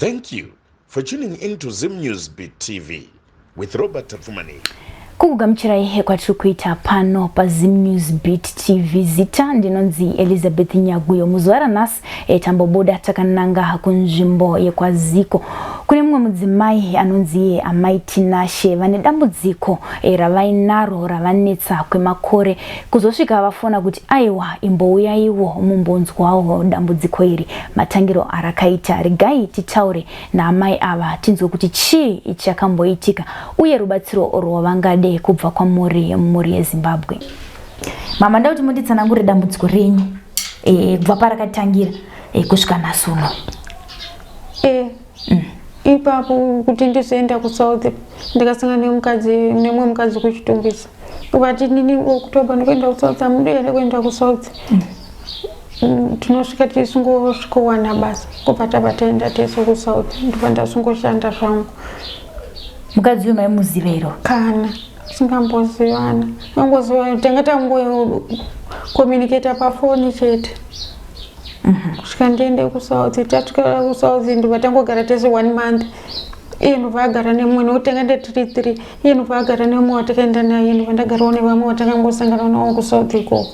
Thank you for tuning in to Zim News Beat TV with Robert Tafumani. Kukugamuchirai kwatiri kuita pano paZim News Beat TV. Zita ndinonzi Elizabeth Nyaguyo. Muzuva ranhasi e, tambobuda takananga kunzvimbo yekwaZiko kune mumwe mudzimai anonzi iye Amai Tinashe vane dambudziko e, ravainaro ravanetsa kwemakore kuzosvika vafona kuti aiwa imbouyaiwo mumbonzwawo dambudziko iri matangiro arakaita. Regai titaure naamai ava tinzwe kuti chii chakamboitika uye rubatsiro rwavangade kubva kwamuri mhuri yeZimbabwe. Mama, nda kuti munditsanangure dambudziko renyu e, kubva parakatangira e, kusvika nhasi uno. E, Ipapo kuti ndizoenda kuSouth, ndikasangana nemukadzi, nemumwe mukadzi kuChitungwiza. Vati nini October ndikuenda kuSouth, amudi here kuenda kuSouth? Tinosvika tisingosvikowana basa, kubva tabva taenda tese kuSouth, ndobva ndasingoshanda zvangu. Mukadzi uyu maimuziva iro? Kana singambozivana, angoziva tanga tangokommunicata pafoni chete. Kusvika ndiende kuSouth, tasvika kuSouth ndobva tangogara tese one month. Iye ndobva agara nemumwe, nekuti tanga ndatiri three. Iye ndobva agara nemumwe watakaenda naye, ndobva ndagarawo nevamwe watakangosangana navo kuSouth ikoko.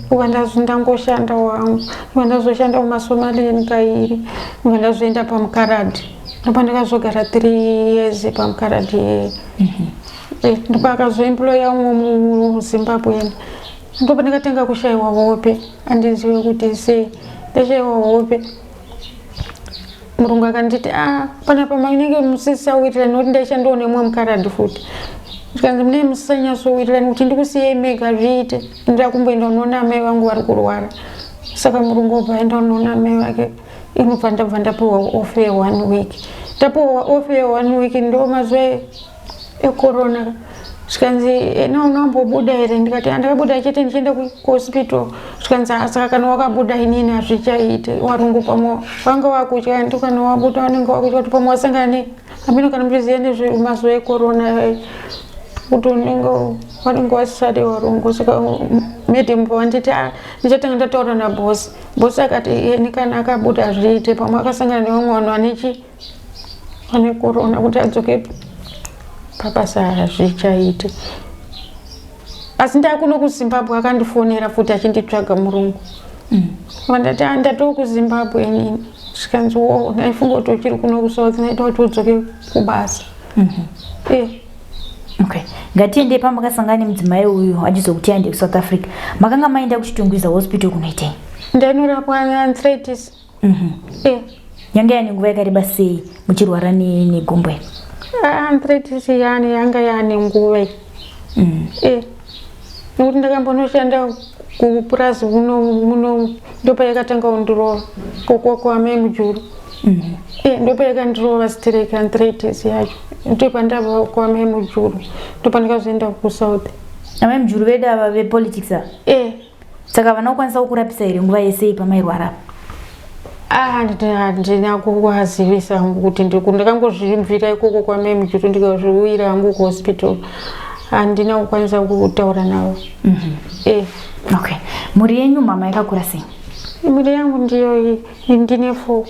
Ndobva ndangoshanda wangu, ndobva ndazoshanda kumaSomalian kairi, ndobva ndazoenda pamukaradhi, ndobva ndakazogara 3 years pamukaradhi iyeye. Ndobva akazoemploya umwe muZimbabwean. Ndipo pandakatanga kushaiwa hope, handizive kuti sei ndashaiwa hope. Murungu akanditi, ah, panapa munenge musisawirirani, nekuti ndaishandawo nemumwe mukaradhi futi. Zvikanzi munenge musisanyatsowirirani, kuti ndikusiyei mega zviite, ndida kumboenda unoona amai vangu vari kurwara. Saka murungu obva aenda unoona amai vake, inobva ndabva ndapiwa off ye 1 week. Ndapiwa off ye 1 week, ndo mazuva ecorona. Zvikanzi, ena unombobuda here? Ndikati andakabuda chete ndichienda kuhospital. Zvikanzi, saka kana wakabuda inini hazvichaite. Warungu pamwe vanga vakutya, ndi kana wabuda vanenge vakutya kuti pamwe wasangana ne hameno, kana muchiziva nezvemazuva ecorona kuti unenge vanenge vasisade warungu. Saka madam pavanditi, ndichatanga ndataura nabosi. Bosi akati eni kana akabuda hazviite, pamwe akasangana nevamwe vanhu vanechi ane corona, kuti adzoke pabasa hazvichaite. Asi ndakuno kuZimbabwe akandifonera futi achinditsvaga murungu. Vandati ndatoo kuZimbabwe inini. Zvikanzi, wo ndaifunga kuti uchiri kuno kuSouth, ndaita kuti udzoke kubasa. Okay, ngatiendei pamakasangana nemudzimai uyu achizokuti aende kuSouth Africa. Makanga maenda kuChitungwiza Hospital kunoitei? Ndainorapwa arthritis. Yanga yane nguva yakareba sei muchirwara negumbo iri? Arthritis yani yanga yaane nguva iyi. Nekuti ndakambonoshanda kupurazi muno muno, ndopayakatanga kundirova kokwamai Mujuru. Ndopayakandirova sterek arthritis yacho, ndopandabva kwamai Mujuru, ndopandakazoenda kuSouth. Amai Mujuru vedu ava vepolitics ava? Eh. Saka vana kukwanisa kukurapisa here nguva yese iyi pamairwara apa? Handina kuvazivisa hangu kuti ndakangozvibvira ikoko kwamai Mujuru, ndikazviuyira hangu kuhospital, handina kukwanisa kutaura navo. Okay, mhuri yenyu mama yakakura sei? Mhuri yangu ndiyo ndine four.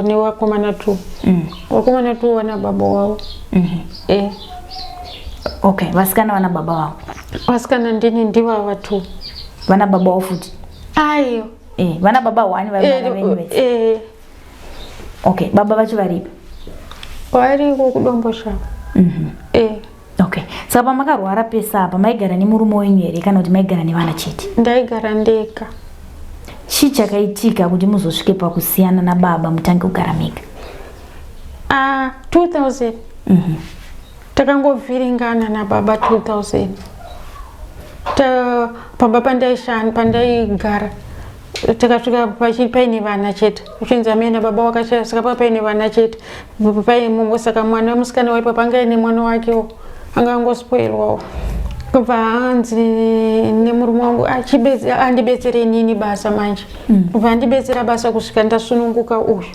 Nevakomana two. Vakomana two vana baba wavo. Okay, vasikana vana baba vavo? Vasikana ndini, ndivava two. Vana baba wavo futi? Aiyo. Vana baba one vari vana venyu vese? Eh. Okay, baba vacho varipi? Variko kuDomboshava. Okay, saka pamakarwara pese apa maigara nemurume wenyu here kana kuti maigara nevana chete? Ndaigara ndega. Chii chakaitika kuti muzosvike pakusiyana nababa, mutange kugara mega? Ah, 2000 takangovhiringana nababa 2000. Pamba pandaishanda, pandaigara, takasvika paine vana chete, uchinzi amai nababa wakashaya, saka pa paine vana chete. Saka mwana musikana waipa panga aine mwana wakewo anga angospoilwawo. Kubva hanzi nemurume wangu andibetsere inini basa manje. Kubva andibetsera basa kusvika ndasununguka uyu.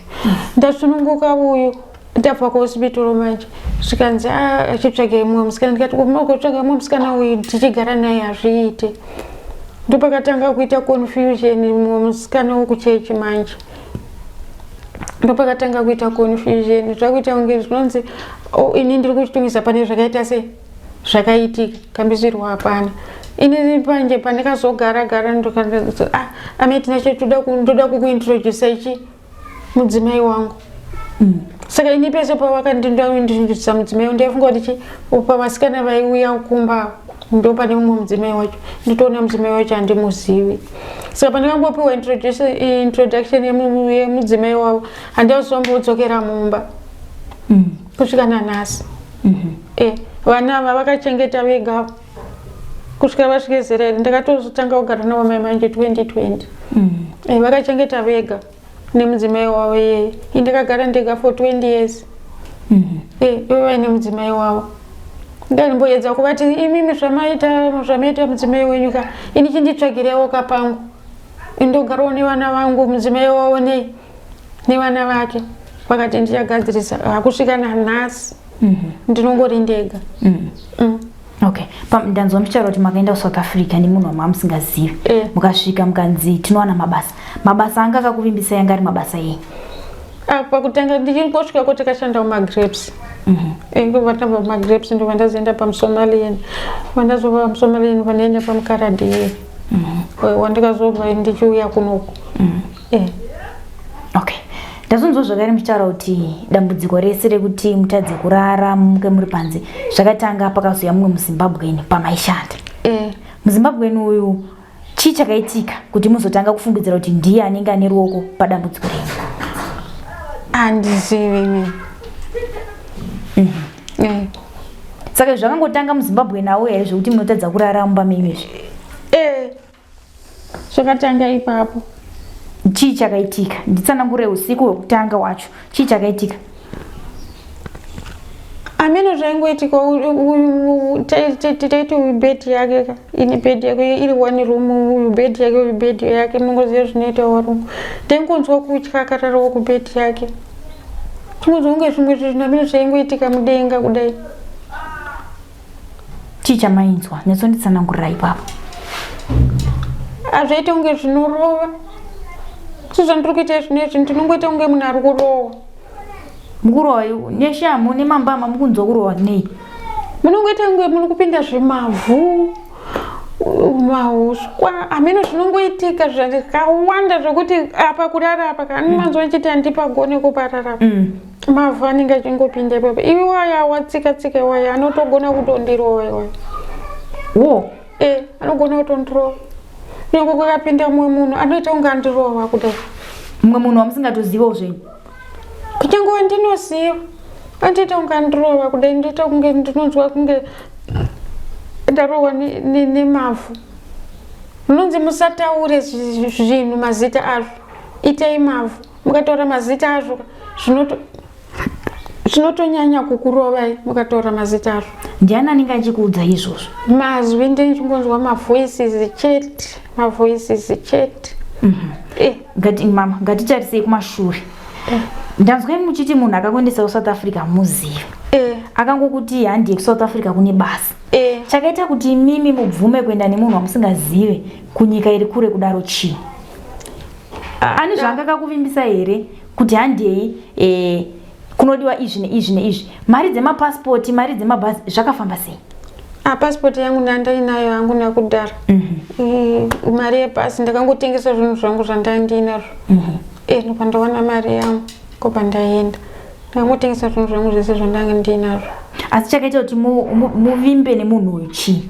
Ndasununguka uyu, ndabva kuhospital manje, zvikanzi achitsvaga mumwe musikana. Ndikati ugotsvaga mumwe musikana uyu tichigara naye hazviite. Ndopakatanga kuita confusion, mumwe musikana wekuchechi manje. Ndopakatanga kuita confusion, zvakuita kunge zvinonzi oh, ini ndiri kuchitumisa pane zvakaita sei zvakaitika kambisirwa hapana. Ini panje pandakazogara gara ndokanda ah, ame tinacho ndoda kukuintroduce ichi mudzimai wangu. Saka ini pese pavakandindointroduce mudzimai wangu ndaifunga kuti chi pavasikana vaiuya kumba ndo pane mumwe mudzimai wacho, nditoona mudzimai wacho handimuzivi. Saka pandakangopiwa introduction yemudzimai wavo handaizomboodzokera mumba kusvika nanhasi. Vana ava vakachengeta vega kusvika vasvike zera iri. Ndakatozotanga kugara navo mai manje 2020. Vakachengeta vega nemudzimai wavo iyeye. Ini ndakagara ndega for 20 years. Ivo vaine mudzimai wavo. Ndandimboedza kuvati imimi zvamaita mudzimai wenyu ka, ini chinditsvagirewo kapangu, indogarawo nevana vangu, mudzimai wavo nei nevana vake. Vakati ndichagadzirisa, hakusvika nanhasi ndinongori ndega. Okay, ndanzwa muchitaura kuti makaenda kuSouth Africa nemunhu wamanga musingazivi. Mukasvika mukanzi tinowana mabasa. Mabasa anga akakuvimbisai anga ari mabasa ei? Pakutanga ndichingosvika ko takashanda mumagrapes. Ndobva tabva mumagrapes ndobva ndazoenda pamusomalian. Vandazobva pamusomalian vandaenda pamukaradhi. Wandikazobva ndichiuya kunoku. Okay, ndazonzwa zvakare muchitaura kuti dambudziko rese rekuti mutadze kurara muke muri panze zvakatanga pakazouya mumwe muZimbabweni pamaishanda. MuZimbabweni uyu chii chakaitika kuti muzotanga kufungidzira kuti ndiye anenge ane ruoko padambudziko renyu? Handizivi ini. Saka zvakangotanga muZimbabwe nawo here zvekuti munotadza kurara mumba menyu izvi? Zvakatanga ipapo. Chii chakaitika? Nditsanangure usiku hwekutanga wacho. Chii chakaitika? Ameno zvaingoitika, taiti uyu bed yake ka, ini bed yake iri one room, uyu bed yake, uyu bed yake, munongoziva zvinoita varungu. Ndaingonzwa kutya akararawo kubed yake. Tingonzwa kunge zvimwe zvinhu ameno zvaingoitika mudenga kudai. Chii chamainzwa? Nyatsonditsanangurira ipapo. Hazvaita kunge zvinorova. Sezvandiri kuita zvinezvi ndinongoita kunge munhu ari kurohwa. Mukurohwa neshamhu nemambama, mukunzwa kurohwa nei? Munongoita kunge muri kupinda zvimavhu, mahuswa, hameno zvinongoitika zvakawanda zvekuti apa kurara apa kana manzwa ndichiti handipagone kuparara. Mavhu anenge achingopinda ipapo. Iwaya watsika tsika iwaya anotogona kutondirova iwaya. Wo? Anogona kutondirova. Nyangwe kukapinda mumwe munhu anoita kunge andirova kudai. Mumwe munhu wamusingatozivawo zvenyu? Kunyange wandinoziva anotoita kunge andirova kudai, ndoita kunge ndinonzwa kunge ndarohwa nemavhu. Munonzi musataure zvinhu mazita azvo, itai mavhu. Mukataura mazita azvo zvinotonyanya kukurovai mukataura mazita azvo. Ndiani anenge achikuudza izvozvo? Mazwi ndichingonzwa mavoices chete, mavoices chete. Mama, ngatitarisei kumashure. Ndanzwa muchiti munhu akakuendesa kuSouth Africa muzivi. Akangokuti handiye kuSouth Africa kune basa. Chakaita kuti imimi mubvume kuenda nemunhu wamusingazive kunyika iri kure kudaro chii? Ani zvanga akakuvimbisa here kuti handei kunodiwa izvi neizvi neizvi? Mari dzemapasipoti, mari dzemabhazi zvakafamba sei? Pasipoti yangu ndandainayo hangu nakudhara. Mari yebhasi ndakangotengesa zvinhu zvangu zvandandinazvo. Ndopandawana mari yangu kopandaenda. Ndakangotengesa zvinhu zvangu zvese zvandanga ndinazvo. Asi chakaita kuti muvimbe nemunhu uyu chii?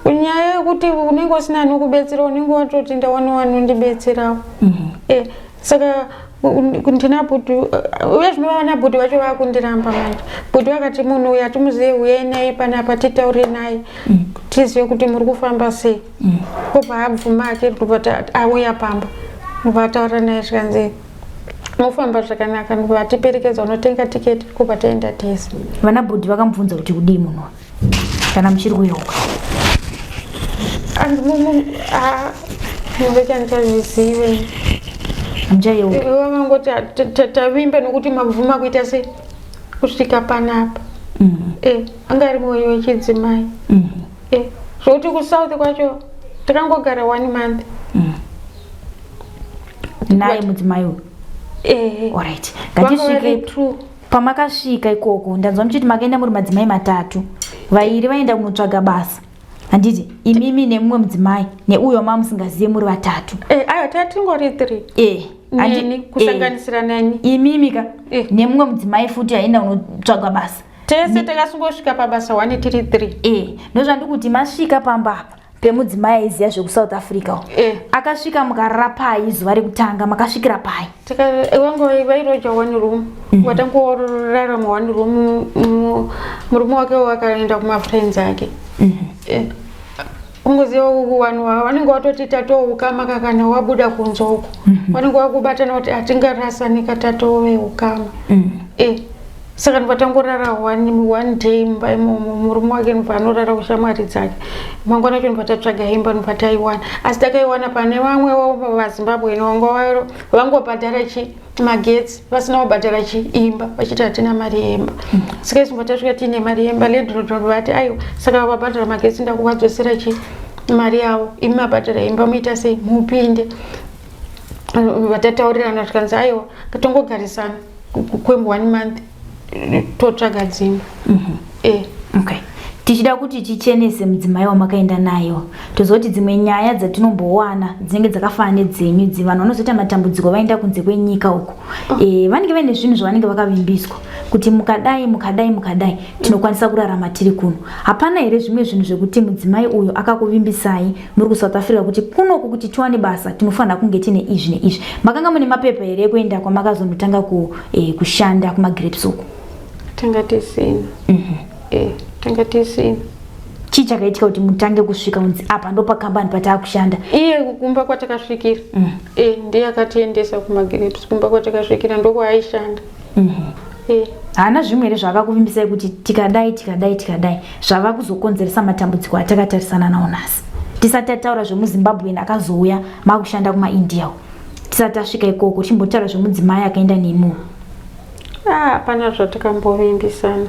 Nyaya yekuti unenge usina anokubetsera, unenge watoti ndawana wanondibetserawo. Saka ndina bhudhi, uye zvino vana bhudhi vacho vakundiramba manje. Bhudhi vakati munhu uyu hatimuzive, uyai naye panapa titaure naye tizive kuti muri kufamba sei. Obva abvuma ake, ndobva auya pamba, ndobva ataura naye zvikanzi mofamba zvakanaka, ndobva atiperekedza unotenga tiketi kubva taenda tese. Vana bhudhi vakamubvunza kuti kudii munhu kana muchiri kuyeuka? Handichazvizive. Hamuchayeuki? Vangoti tavimba nokuti mabvuma kuita sei kusvika panapa. Anga ari mwoyo wechidzimai. Zvokuti kuSouth kwacho takangogara 1 month. Naye mudzimai uyu? Ehe. Alright, Vanga vari ngatisvike two. Pamakasvika ikoko, ndanzwa muchiti makaenda muri madzimai matatu, vairi vaenda kunotsvaga basa, handiti? Imimi nemumwe mudzimai neuyo mamusingazive, muri vatatu. Aiwa, tatingori three. Neni, kusanganisira neni. Imimi ka nemumwe mudzimai futi aenda kunotsvaga basa. Tese takasingosvika pabasa one tiri three. Ndozvandikuti masvika pamba apa pemudzimai aiziva zvekuSouth Africa uko. Akasvika mukarara pai zuva rekutanga? Makasvikira pai? Vanga vairoja one room. Watangorara muone room. Murume wake wakaenda kumafriends ake. Ungoziva vanhu vanenge watoti tatoukama kana wabuda kunze uko, vanenge vakubatana kuti hatingarasanika, tatove ukama. Saka ndobva tangorara one day mumba imomo. Murume wake ndobva anorara kushamwari dzake. Mangwana acho ndobva tatsvaga imba, ndobva taiwana, asi takaiwana pane vamwewo vaZimbabwe vanga vangobhadhara chi magetsi, vasina kubhadhara chi imba, vachiti hatina mari yemba. Saka isu ndobva tasvika tiine mari yemba. Landlord vati, "Aiwa, saka vabhadhara magetsi, ndakuvadzosera chi mari yavo. Imi mabhadhara imba, muita sei, mupinde." Vatataurirana, zvikanzi, "Aiwa, tongogarisana kwe one month, totsvaga dzimba." Okay, tichida kuti tichenese mudzimai wamakaenda nayo, tozoti dzimwe nyaya dzatinombowana dzinenge dzakafanana nedzenyu idzi, vanhu vanozoita matambudziko vaenda kunze kwenyika uko, vanenge vaine zvinhu zvavanenge vakavimbiswa kuti mukadai, mukadai, mukadai, tinokwanisa kurarama tiri kuno. Hapana here zvimwe zvinhu zvekuti mudzimai uyu akakuvimbisai muri kuSouth Africa kuti kunoku kuti tiwane basa tinofanira kunge tine izvi neizvi? Makanga mune mapepa here ekuenda kwamakazonotanga kushanda kumagrapes uku? Tanga tisina. Tanga tisina. Chii chakaitika kuti mutange kusvika kunzi apa ndo pakambani pataakushanda? Iye kumba kwatakasvikira, ndiye akatiendesa kumagrapes. Kumba kwatakasvikira ndokwaaishanda. Haana zvimwe here zvaakakuvimbisai kuti tikadai, tikadai, tikadai, zvava kuzokonzeresa matambudziko atakatarisana nawo nhasi? Tisati tataura zvemuZimbabwean akazouya makushanda kumaIndia uko, tisati tasvika ikoko, chimbotaura zvemudzimai akaenda nemiwo. Ah, hapana zvatakambovimbisana.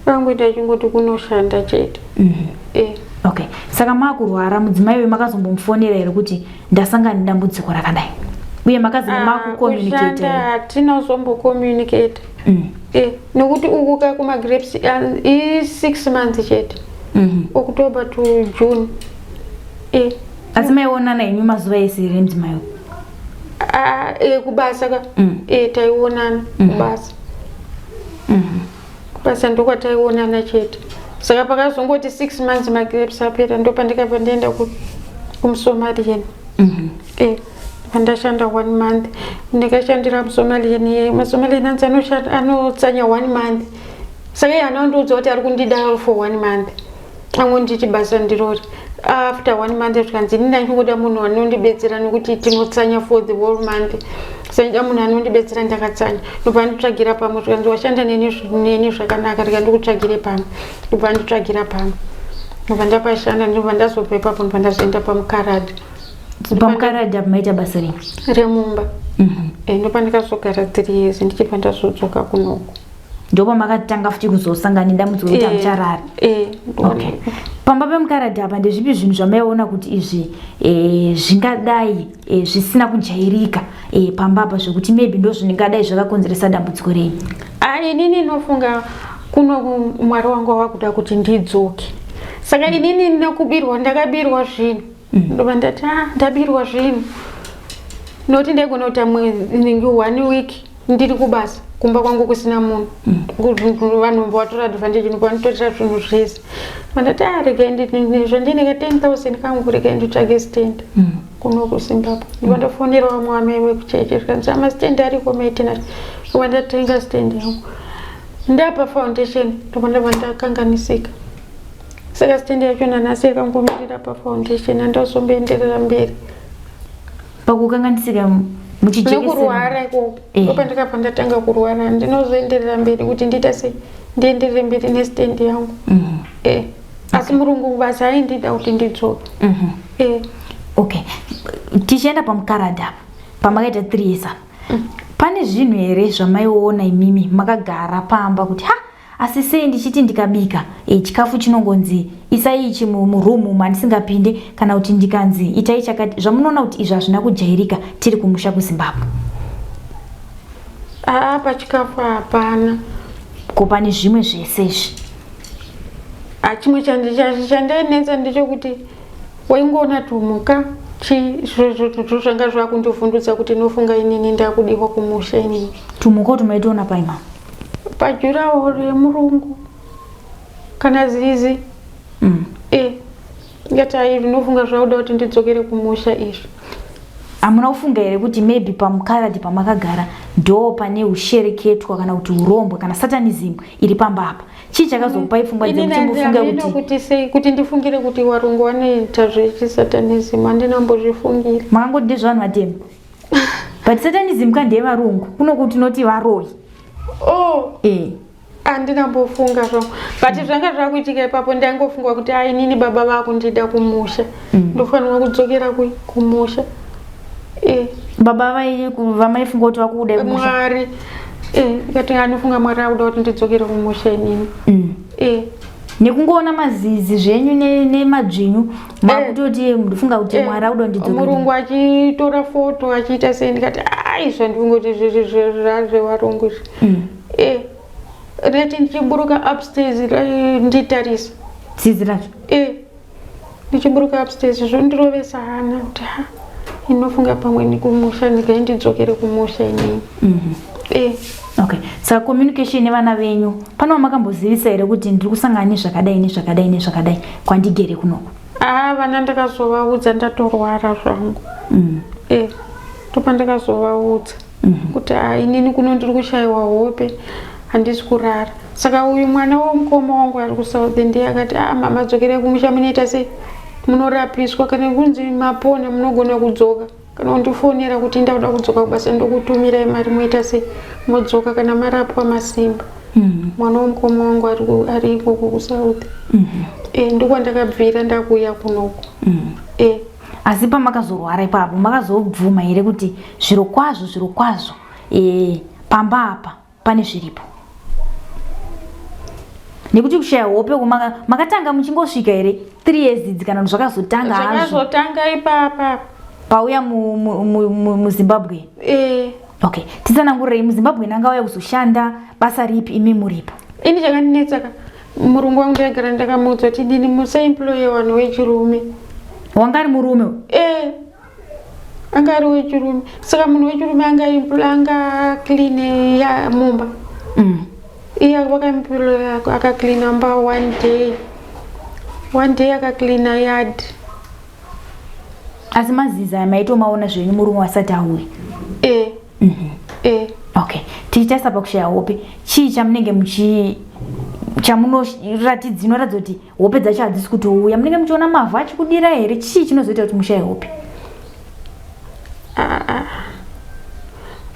Vangoita achingoti kunoshanda chete. Okay, saka maakurwara, mudzimai uyu makazombomufonera here kuti ndasangana nedambudziko rakadai, uye makazenge makucommunicate? Kushanda hatina kuzombokommunicate. Nekuti uku ka kumagrapes i6 months chete, October to June. Asi maionana henyu mazuva ese here mudzimai uyu? Ah, kubasa ka. Taionana kubasa. Kubasa ndokwataionana chete. Saka pakazongoti 6 months magrapes apera, ndopandikabva ndienda kumusomalian. Pandashanda one month, ndikashandira musomalian. Iye masomalian anzi anotsanya one month. Saka iye anondiudza kuti ari kundida for one month, angonditi basa ndirori. After one month zvikanzi, "Ini ndandingoda munhu anondibetsera nekuti tinotsanya for the whole month, sandida munhu anondibetsera ndakatsanya." Ndobva nditsvagira pamwe. Zvikanzi, "Washanda neni zvakanaka, rega ndikutsvagire pamwe." Ndobva nditsvagira pamwe, ndobva ndapashanda, ndobva ndazobva ipapo, ndobva ndazoenda pamukaradi. Pamukaradhi apo maita basa rei? Remumba. Ndopandikazogara 3 years, ndichibva ndazodzoka kunoku. Ndopamakatanga futi kuzosangana nedambudziko rekuti hamucharari? Okay, pamba pemukaradhi apa ndezvipi zvinhu zvamaiona kuti izvi zvingadai zvisina kujairika pamba apa, zvekuti maybe ndo zvingadai zvakakonzeresa dambudziko renyu? Ah, inini nofunga kuno Mwari wangu wava kuda kuti ndidzoke. Saka inini nekubirwa, ndakabirwa zvinhu, ndobva ndati, "Ah, ndabirwa zvinhu," nokuti ndaigona kuita ningi one week ndiri kubasa, kumba kwangu kusina munhu. Vanhu vatora advantage, vanotorera zvinhu zvese. Ndati, "Ah, regai zvandinenge 10,000 kangu, regai nditsvage stand kuno kuZimbabwe." Ndobva ndafonera vamwe vamai vekuchechi, zvikanzi, "Amastand ariko maitina." Ndobva ndatenga stand yangu, ndapa foundation, ndobva ndabva ndakanganisika. Saka stand yacho nanhasi yakangomirira pafoundation, handazomboenderera mberi. Pakukanganisika muchijekesera? Nekurwara ikoko. Ndopandakabva ndatanga kurwara, ndinozoenderera mberi kuti ndiita sei, ndienderere mberi nestand yangu. Asi murungu basa aindida kuti ndidzoke. Okay, tichienda pamukaradhi apa pamakaita 3 years apa, pane zvinhu here zvamaiona imimi makagara pamba kuti ha, Asi sei ndichiti ndikabika e, chikafu chinongonzi isai ichi muroom umu handisingapinde, kana kuti ndikanzi itai chakati, zvamunoona kuti izvi hazvina kujairika tiri kumusha kuZimbabwe? Aa, pachikafu hapana. Ko pane zvimwe zvese izvi? Chimwe chandainetsa ndechekuti waingoona tumuka chi zviro zvanga zvakundivhundutsa kuti nofunga inini ndakudiwa kumusha inini. Tumuka kuti maitoona paima? Pajurawo remurungu kana zizi. E ngati ai ndinofunga zvakuda kuti ndidzokere kumusha izvi. Hamuna kufunga here kuti maybe pamukaradhi pamakagara ndo pane ushereketwa kana kuti urombwa kana satanism iri pamba apa? Chii chakazokupai pfungwa dzekuti mufunge kuti kuti sei kuti ndifungire kuti warungu vanoita zvechisatanism? Handinambozvifungira. Makangoti ndezvevanhu vatema, but satanism ka ndeyevarungu, kunoku tinoti varoyi. Oh. E. Handinambofunga zvangu, but zvanga zvakuitika ipapo ndaingofunga kuti ai, inini baba vakundida kumusha, ndofanirwa kudzokera kumusha e. Baba vamaifunga kuti vakudai kumusha? Mwari e, ndikati anofunga Mwari akuda kuti ndidzokere kumusha inini. E. Nekungoona mazizi zvenyu nemadzvinyu makutoti ndofunga kuti Mwari akuda kuti ndidzokere. Murungu achitora foto achiita sei, ndikati ai, zvandifunga kuti zvezvevarungu izvi. E, reti ndichiburuka upstairs nditarisa. Zizi racho? E, ndichiburuka upstairs zvondirovesa hana kuti ha, inofunga pamwe nekumusha, ndikai ndidzokere kumusha inini. E. Okay, saka communication nevana venyu, pane wamakambozivisa here kuti ndiri kusangana nezvakadai nezvakadai nezvakadai kwandigere kunoku? Aa, vana ndakazovaudza ndatorwara zvangu. E, ndopandakazovaudza kuti a, inini kuno ndiri kushayiwa hope, handisi kurara. Saka uyu mwana womukoma wangu ari kuSouth ndiye akati, a, mama, dzokerai kumusha, munoita sei, munorapiswa, kana kunzi mapona munogona kudzoka, kana kundifonera kuti ndakuda kudzoka kubasa, ndokutumirai mari, moita sei, modzoka kana marapwa masimba. Mwana womukoma wangu ari ikoko kuSouth. E, ndokwandakabvira ndakuuya kunoku. E. Asi pamakazorwara ipapo makazobvuma here kuti zviro kwazvo, zviro kwazvo, e, pamba apa pane zviripo? Nekuti kushaya hope makatanga muchingosvika here 3 years idzi, kana kuti zvakazotanga hazvo? Zvakazotanga ipapa. Pauya muZimbabwe? E. Okay, titsanangurirei, muZimbabwe nangauya kuzoshanda basa ripi imi muripo? Ini chakandinetsa ka, murungu wangu ndaigara ndakamuudza kuti dini musaemploye vanhu vechirume. Wanga ari murume? E, anga ari wechirume. Saka munhu wechirume anga clean ya mumba. Iye vakaemploya akacleana mba one day, one day akacleana yard. Asi mazizi aya maitomaona zvenyu murume wasati auya? E, e. Okay, tichitarisa pakushaya hope, chii chamunenge muchi chamunoratidza inoratidza kuti hope dzacho hadzisi kutouya? Munenge muchiona mavhu achikudira here? Chii chinozoita kuti mushaye hope?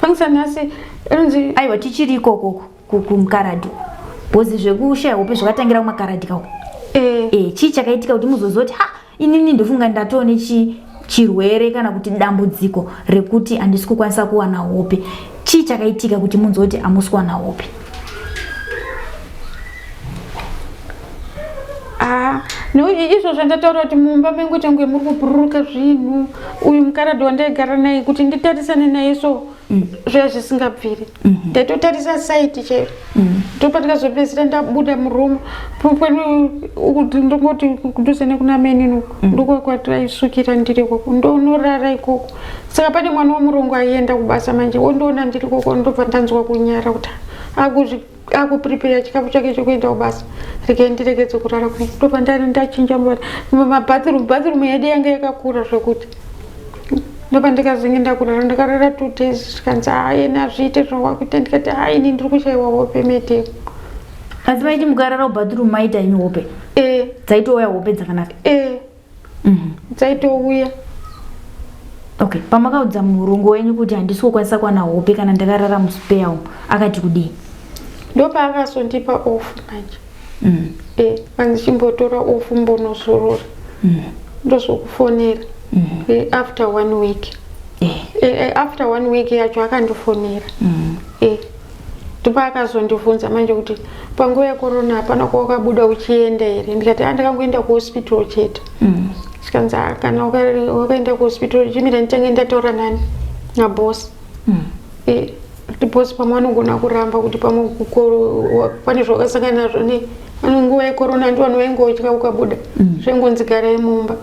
Fangisa nhasi inonzi Aiwa, tichiri ikoko kumukaradhi, because zvekushaya hope zvakatangira kumakaradhi kako. E. E, chii chakaitika kuti muzozoti ha, inini ndofunga ndatoo chirwere kana kuti dambudziko rekuti handisi kukwanisa kuwana hope? Chii chakaitika kuti munzoti hamusi kuwana hope? Ah, no, izvo zvandataura kuti mumba mengu tange muri kubhururuka zvinhu, uyu mukaradhi wandaigara naye kuti nditarisane naye so zviya zvisingabviri, ndaitotarisa side chaiyo. Ndopandikazopedzisira ndabuda muroom ndongoti kudhuze nekuna menini uku ndiko kwataisukira, ndiri ikoko ndonorara ikoko. Saka pane mwana womurungu aienda kubasa manje, wondoona ndiri ikoko, ndobva ndanzwa kunyara kuti akuzvi akuprepare chikafu chake chekuenda kubasa, regai ndiregedze kurara kuno. Ndobva ndachinja mabathroom, bathroom yedu yanga yakakura zvekuti ndobva ndikazenge ndakurara. Ndakarara 2 days, zvikanzi haayena hazviite zvawakuita. Ndikati hai, ini ndiri kushayiwa hope meteko. Asi maiti mukarara kubathroom maita imi hope? E. Dzaitouya hope dzakanaka? E, dzaitouya. Okay, pamakaudza murungu wenyu kuti handisi kukwanisa kuwana hope kana ndakarara muspare umu, akati kudii? Ndopaakazondipa off manje. E, kanzi chimbotora off, mbonozorora, ndozokufonera. E, after one week. E, e, after one week yacho akandifonera. E. Ndopaakazondibvunza manje kuti panguva yekorona hapana kwawakabuda uchienda here, ndikati andakangoenda kuhospital chete. Zvikanzi ah, kana wakaenda kuhospital chimira nditange ndataura nani naboss. Eh, kuti boss pamwe vanogona kuramba kuti pamwe pane zvawakasangana nazvo ne ano nguva yekorona ndi vanhu vaingotya ukabuda zvaingonzi garai mumba.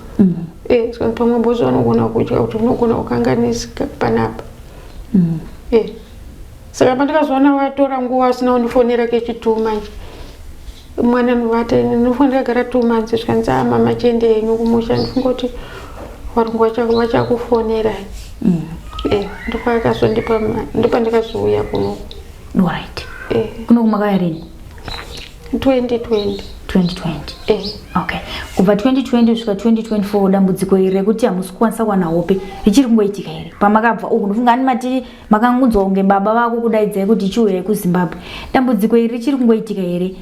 Eh, zvikanzi pamwe boss vanogona kutya kuti unogona kukanganisika panapa. Eh, saka pandikazoona vatora nguva vasina kundifonera kechitu manje mwana novata ndinofanira ndakagara 2 months, zvikanzi a mama chiende henyu kumusha, ndifunga kuti varungu vachakufonerai. Eh, ndopaakazondipa ndopandakazouya kuno. Alright. Eh. Kuno kumakauya rini? 2020. 2020? Eh. Okay, kubva 2020 kusvika 2024, dambudziko iri rekuti hamusi kukwanisa kuwana hope richiri kungoitika here pamakabva uku? Ndofunga ani mati makangunzwa kunge baba vako kudaidzai kuti chiuyai kuZimbabwe. Dambudziko iri richiri kungoitika here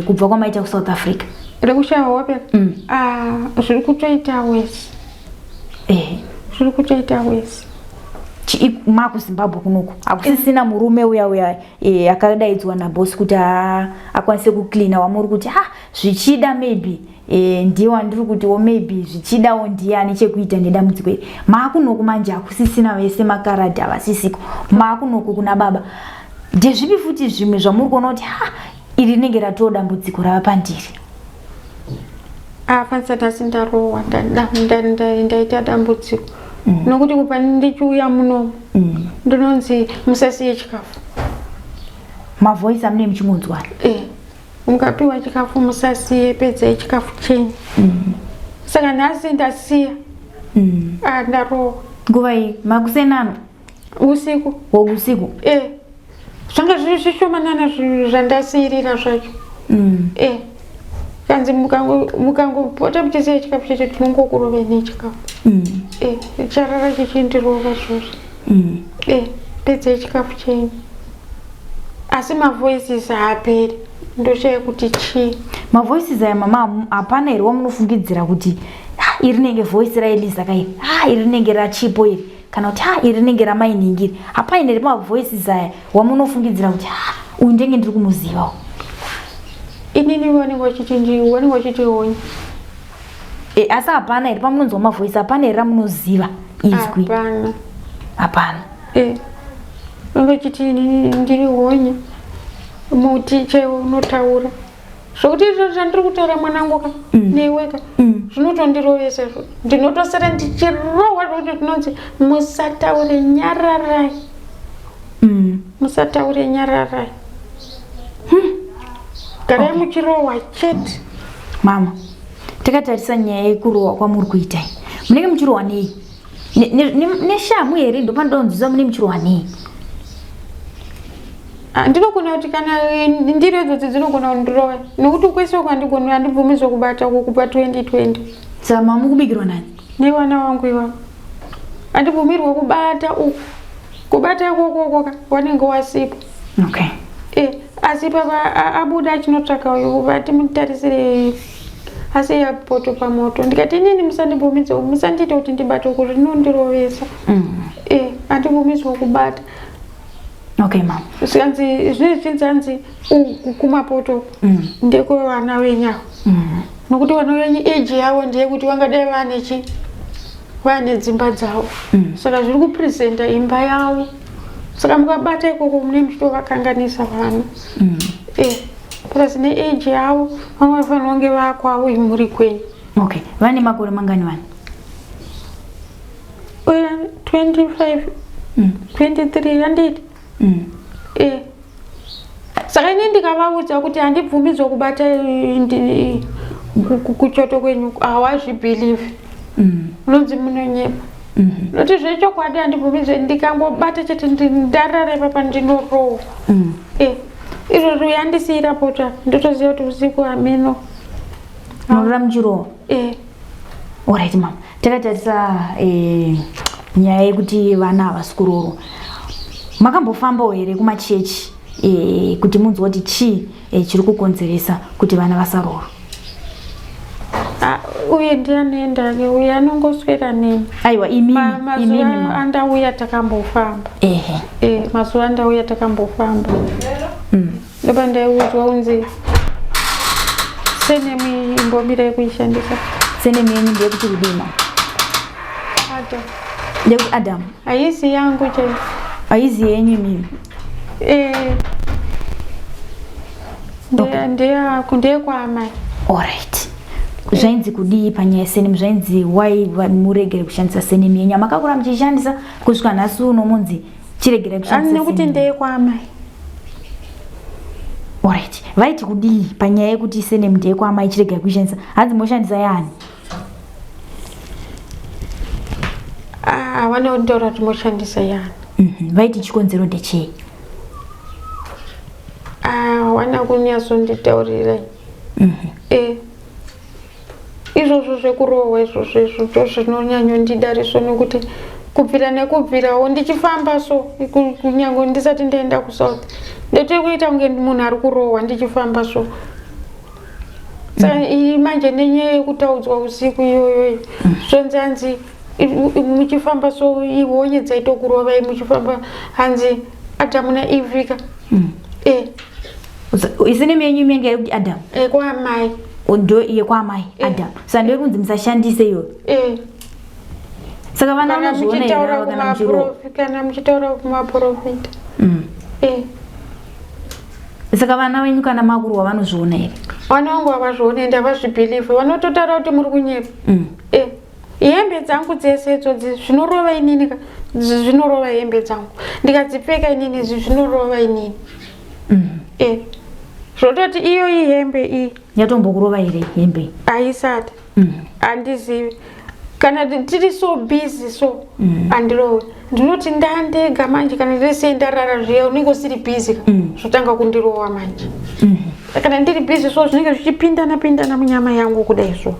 kubva kwamaita kuSouth Africa? Rekushaya hope? Ah, zviri kutoita worse. Zviri kutoita worse. MakuZimbabwe kunoku hakusisina murume uya uya akadaidzwa nabosi kuti akwanise kucleana, wamuri kuti ha zvichida maybe ndiye wandiri kutiwo maybe zvichidawo ndiani chekuita nedambudziko iri. Maakunoku manje hakusisina vese makaradhi, havasisiko. Maakunoku kuna baba, ndezvipi futi zvimwe zvamuri kuona kuti ha iri rinenge ratoo dambudziko rava pandiri? Afanisa nhasi ndarohwa, ndaita dambudziko nokuti kubva ndichiuya munomu ndinonzi musasiye chikafu. Mavoice amunee muchingonzwa? Eh, mukapiwa chikafu musasiye, pedzai chikafu chenyu. Saka nhasi ndasiya. Ah, ndarohwa. Nguva iyi makusenano? Usiku. Wokusiku? Eh, zvanga zviri zvishomanana zvandasiyirira zvacho. Eh, kanzi mukangopota muchisiya chikafu chacho tinongokurove nechikafu. Eh, charara chichindirova zvozvo. Eh, pedzai chikafu chenyu, asi mavoices haaperi, ndoshaya kuti chii. Mavoices aya mama, hapana here wamunofungidzira kuti "Ah, iri rinenge voice raEliza kairi, ah, iri rinenge raChipo iri, kana kuti ah, iri rinenge ramainingiri"? Hapana here mavoices aya wamunofungidzira kuti ah, uyu ndenge ndiri kumuzivawo? Inini vanenge vachiti vanenge vachiti honye. E, asi hapana here pamunonzwa mavoice, hapana here ramunoziva izwi? Hapana. Hapana? Eh, vanenge vachiti inini ndiri honye, muti chaiwo unotaura zvokuti izvo zvandiri kutaura mwanangu ka newe ka zvinotondirovesa izvo, ndinotosara ndichirohwa zvokuti zvinonzi musataure, nyararai. Musataure, nyararai, garai muchirohwa chete. Mama, takatarisa nyaya yekurohwa kwamuri kuita iyi, munenge muchirohwa nei? Neshamu here? Ndopandonzwisa, munenge muchirohwa nei? Ah, ndinogona kuti kana ndiro idzodzi dzinogona kundirova nokuti kwese uko handigoni, handibvumidzwe kubata uko kubva 2020. Saka mama mukubikirwa nani? Nevana vangu ivavo. Handibvumirwe kubata uku, kubata ikokokoka wanenge wasipo. Eh, asi baba abuda achinotsvaka uyu vati mutarisire, asi yapoto pamoto, ndikati inini musandibvumidze, musandiite kuti ndibate uku, zvinondirovesa. Eh, handibvumidzwe kubata. Okay mama. Zvikanzi zvinenge zvichinzi hanzi kumapoto ndekwevana venyu ava nokuti vana venyu age yavo ndeyekuti vangadai vane chi vane dzimba dzavo. Saka zviri kupresenta imba yavo, saka mukabata ikoko mune muchitovakanganisa vana. Eh, plus neage yavo vamwe vafanira kunge vakwavo imuri kwenyu. Okay, vane makore mangani vana? Uya 25. 23 handiti? Eh, saka ini ndikavaudza kuti handibvumidzwa kubata kuchoto kwenyu, hawazvibelieve. Unonzi munonyepa. Noti zvechokwadi handibvumidzwe, ndikangobata chete ndarara ipapa ndinorohwa. Eh, izvozvo yandisiyira poto, ndotoziva kuti usiku hameno. Munorara muchirohwa? Eh. Alright mama, takatarisa nyaya yekuti vana havasi kuroorwa, makambofambawo here kumachechi kuti munzwa kuti chii chiri kukonzeresa kuti vana vasaroorwa? Ah, uye ndianoendake uye anongoswera neni. Aiwa, imimi. Imimi Mazuva mama. andauya takambofamba. Eh, mazuva andauya takambofamba. Ndopandaiudzwa kunzi surname imbomirai kuishandisa. Surname yenyu ndeyekuti kudii mama? Adam. Ndeyekuti Adam. Haisi yangu chaiyo. Haisi yenyu imimi? Eh. Okay. Ndeyekwaamai. Alright. Zvainzi kudii panyaya yesurname? Zvainzi why muregere kushandisa surname yenyu? Makakura muchishandisa kusvika nhasi uno munzi chiregerai kushandisa. Nekuti ndeyekwaamai. Alright. Vaiti kudii panyaya yekuti surname ndeyekwaamai chiregerai kuishandisa? Hanzi moshandisa yani? Ah, vanotaura kuti moshandisa yani. Vaiti chikonzero ndechei? Ah, wana kunyatsonditaurira. Eh. Izvozvo zvekurohwa izvozvo izvo ndo zvinonyanyondidariso nekuti kubvira nekubvirawo ndichifamba so kunyange ndisati ndaenda kuSouth ndotiri kuita kunge munhu ari kurohwa ndichifamba so. Saka iyi manje nenyaya yekutaudzwa usiku iyoyoyo zvonzi hanzi muchifamba so ihonye dzaitokurovai muchifamba hanzi Adamu naEvika. Eh. Isine yenyu imenge yekuti Adamu. Eh, kwaamai. Ndo yekwaamai Adamu. Saka ndoye kunzi musashandise iyoyo. Eh. Saka vana vanozviona here ava kana muchirohwa? Kana muchitaura kumaprofita. Eh. Saka vana venyu kana makurohwa vanozviona here? Vana vangu havazvioni ende havazvibhilivhi, vanototaura kuti muri kunyepa. Eh. Hembe dzangu dzese idzodzi zvinorova inini ka, zvinorova hembe dzangu. Ndikadzipfeka inini izvi zvinorova inini. Eh. Zvototi iyo ihembe iyi. Yatombokurova here hembe? Haisati. Handizivi. Kana tiri so busy so handirovi. Ndinoti ndandega manje kana ndiri sei ndarara zviya unenge usiri busy ka. Zvotanga kundirova manje. Kana ndiri busy so zvinenge zvichipindana pindana munyama yangu kudai so.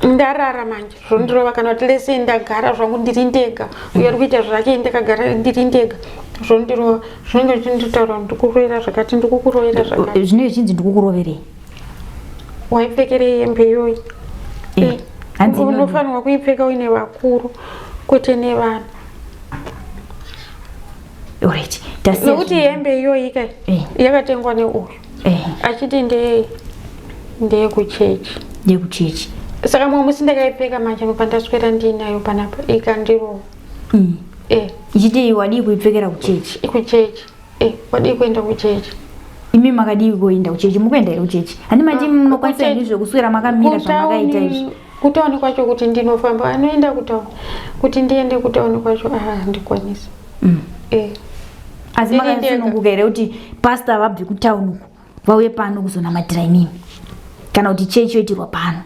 Ndarara manje zvondirova kana kuti lese ndagara zvangu ndiri ndega uyo ari kuita zvake ndakagara ndiri ndega zvondirova zvinenge zvichinditaura ndikurovera zvakati ndikukurovera zvakati. Zvinenge zvichinzi ndikukuroverei? Waipfekerei hembe iyoyi? Hanzi Unofanirwa kuipfeka uine vakuru kwete nevana. Alright. Tasiya Nekuti hembe iyoyi ka yakatengwa neuyu achiti ndeyekuchechi. Ndeyekuchechi. Saka mumwe musi ndakaipfeka manje pandaswera ndiinayo panapa ikandirova. Ichiti wadii kuipfekera kuchechi? Kuchechi. Wadii kuenda kuchechi? Imi makadii kuenda kuchechi? Mukuenda here kuchechi? Handi mati munokwanisa henyu zvekuswera makamira zvamakaita izvi. Kutauni kwacho kuti ndinofamba anoenda kutauni kuti ndiende kutauni kwacho handikwanisi. Asi makasununguka here kuti pastor vabve kutauni uku vauye pano kuzonamatira imimi kana kuti chechi yoitirwa pano?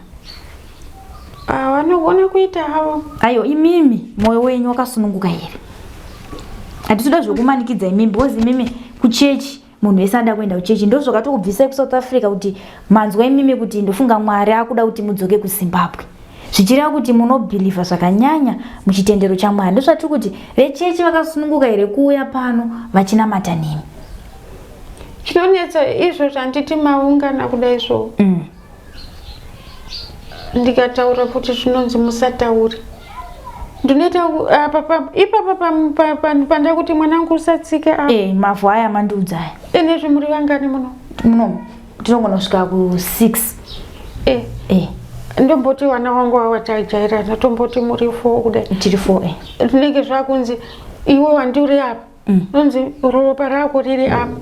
Vanogona kuita havo. Aiwa, imimi moyo wenyu wakasununguka here? Hatitoda zvekumanikidza imimi because imimi kuchechi munhu wese ada kuenda kuchechi ndozvakatokubvisai kuSouth Africa kuti manzwa imimi kuti ndofunga Mwari akuda kuti mudzoke kuZimbabwe. Zvichireva kuti munobhilivha zvakanyanya muchitendero chaMwari. Ndozvatiri kuti vechechi vakasununguka here kuuya pano vachinamata nemi? Chinonetsa izvo zvanditi maungana kudai so. Ndikataura futi zvinonzi musataure. Ndinoita apa ipapa pandakuti mwanangu usatsike apa. Mavhu aya mandiudza aya. Nezve muri vangani muno? Muno tinogona kusvika ku 6. Ndomboti vana vangu ava tajairana tomboti muri 4 kudai. Tiri 4 Zvinenge zvakunzi iwe wandiri apa. Nonzi ropa rako riri apa.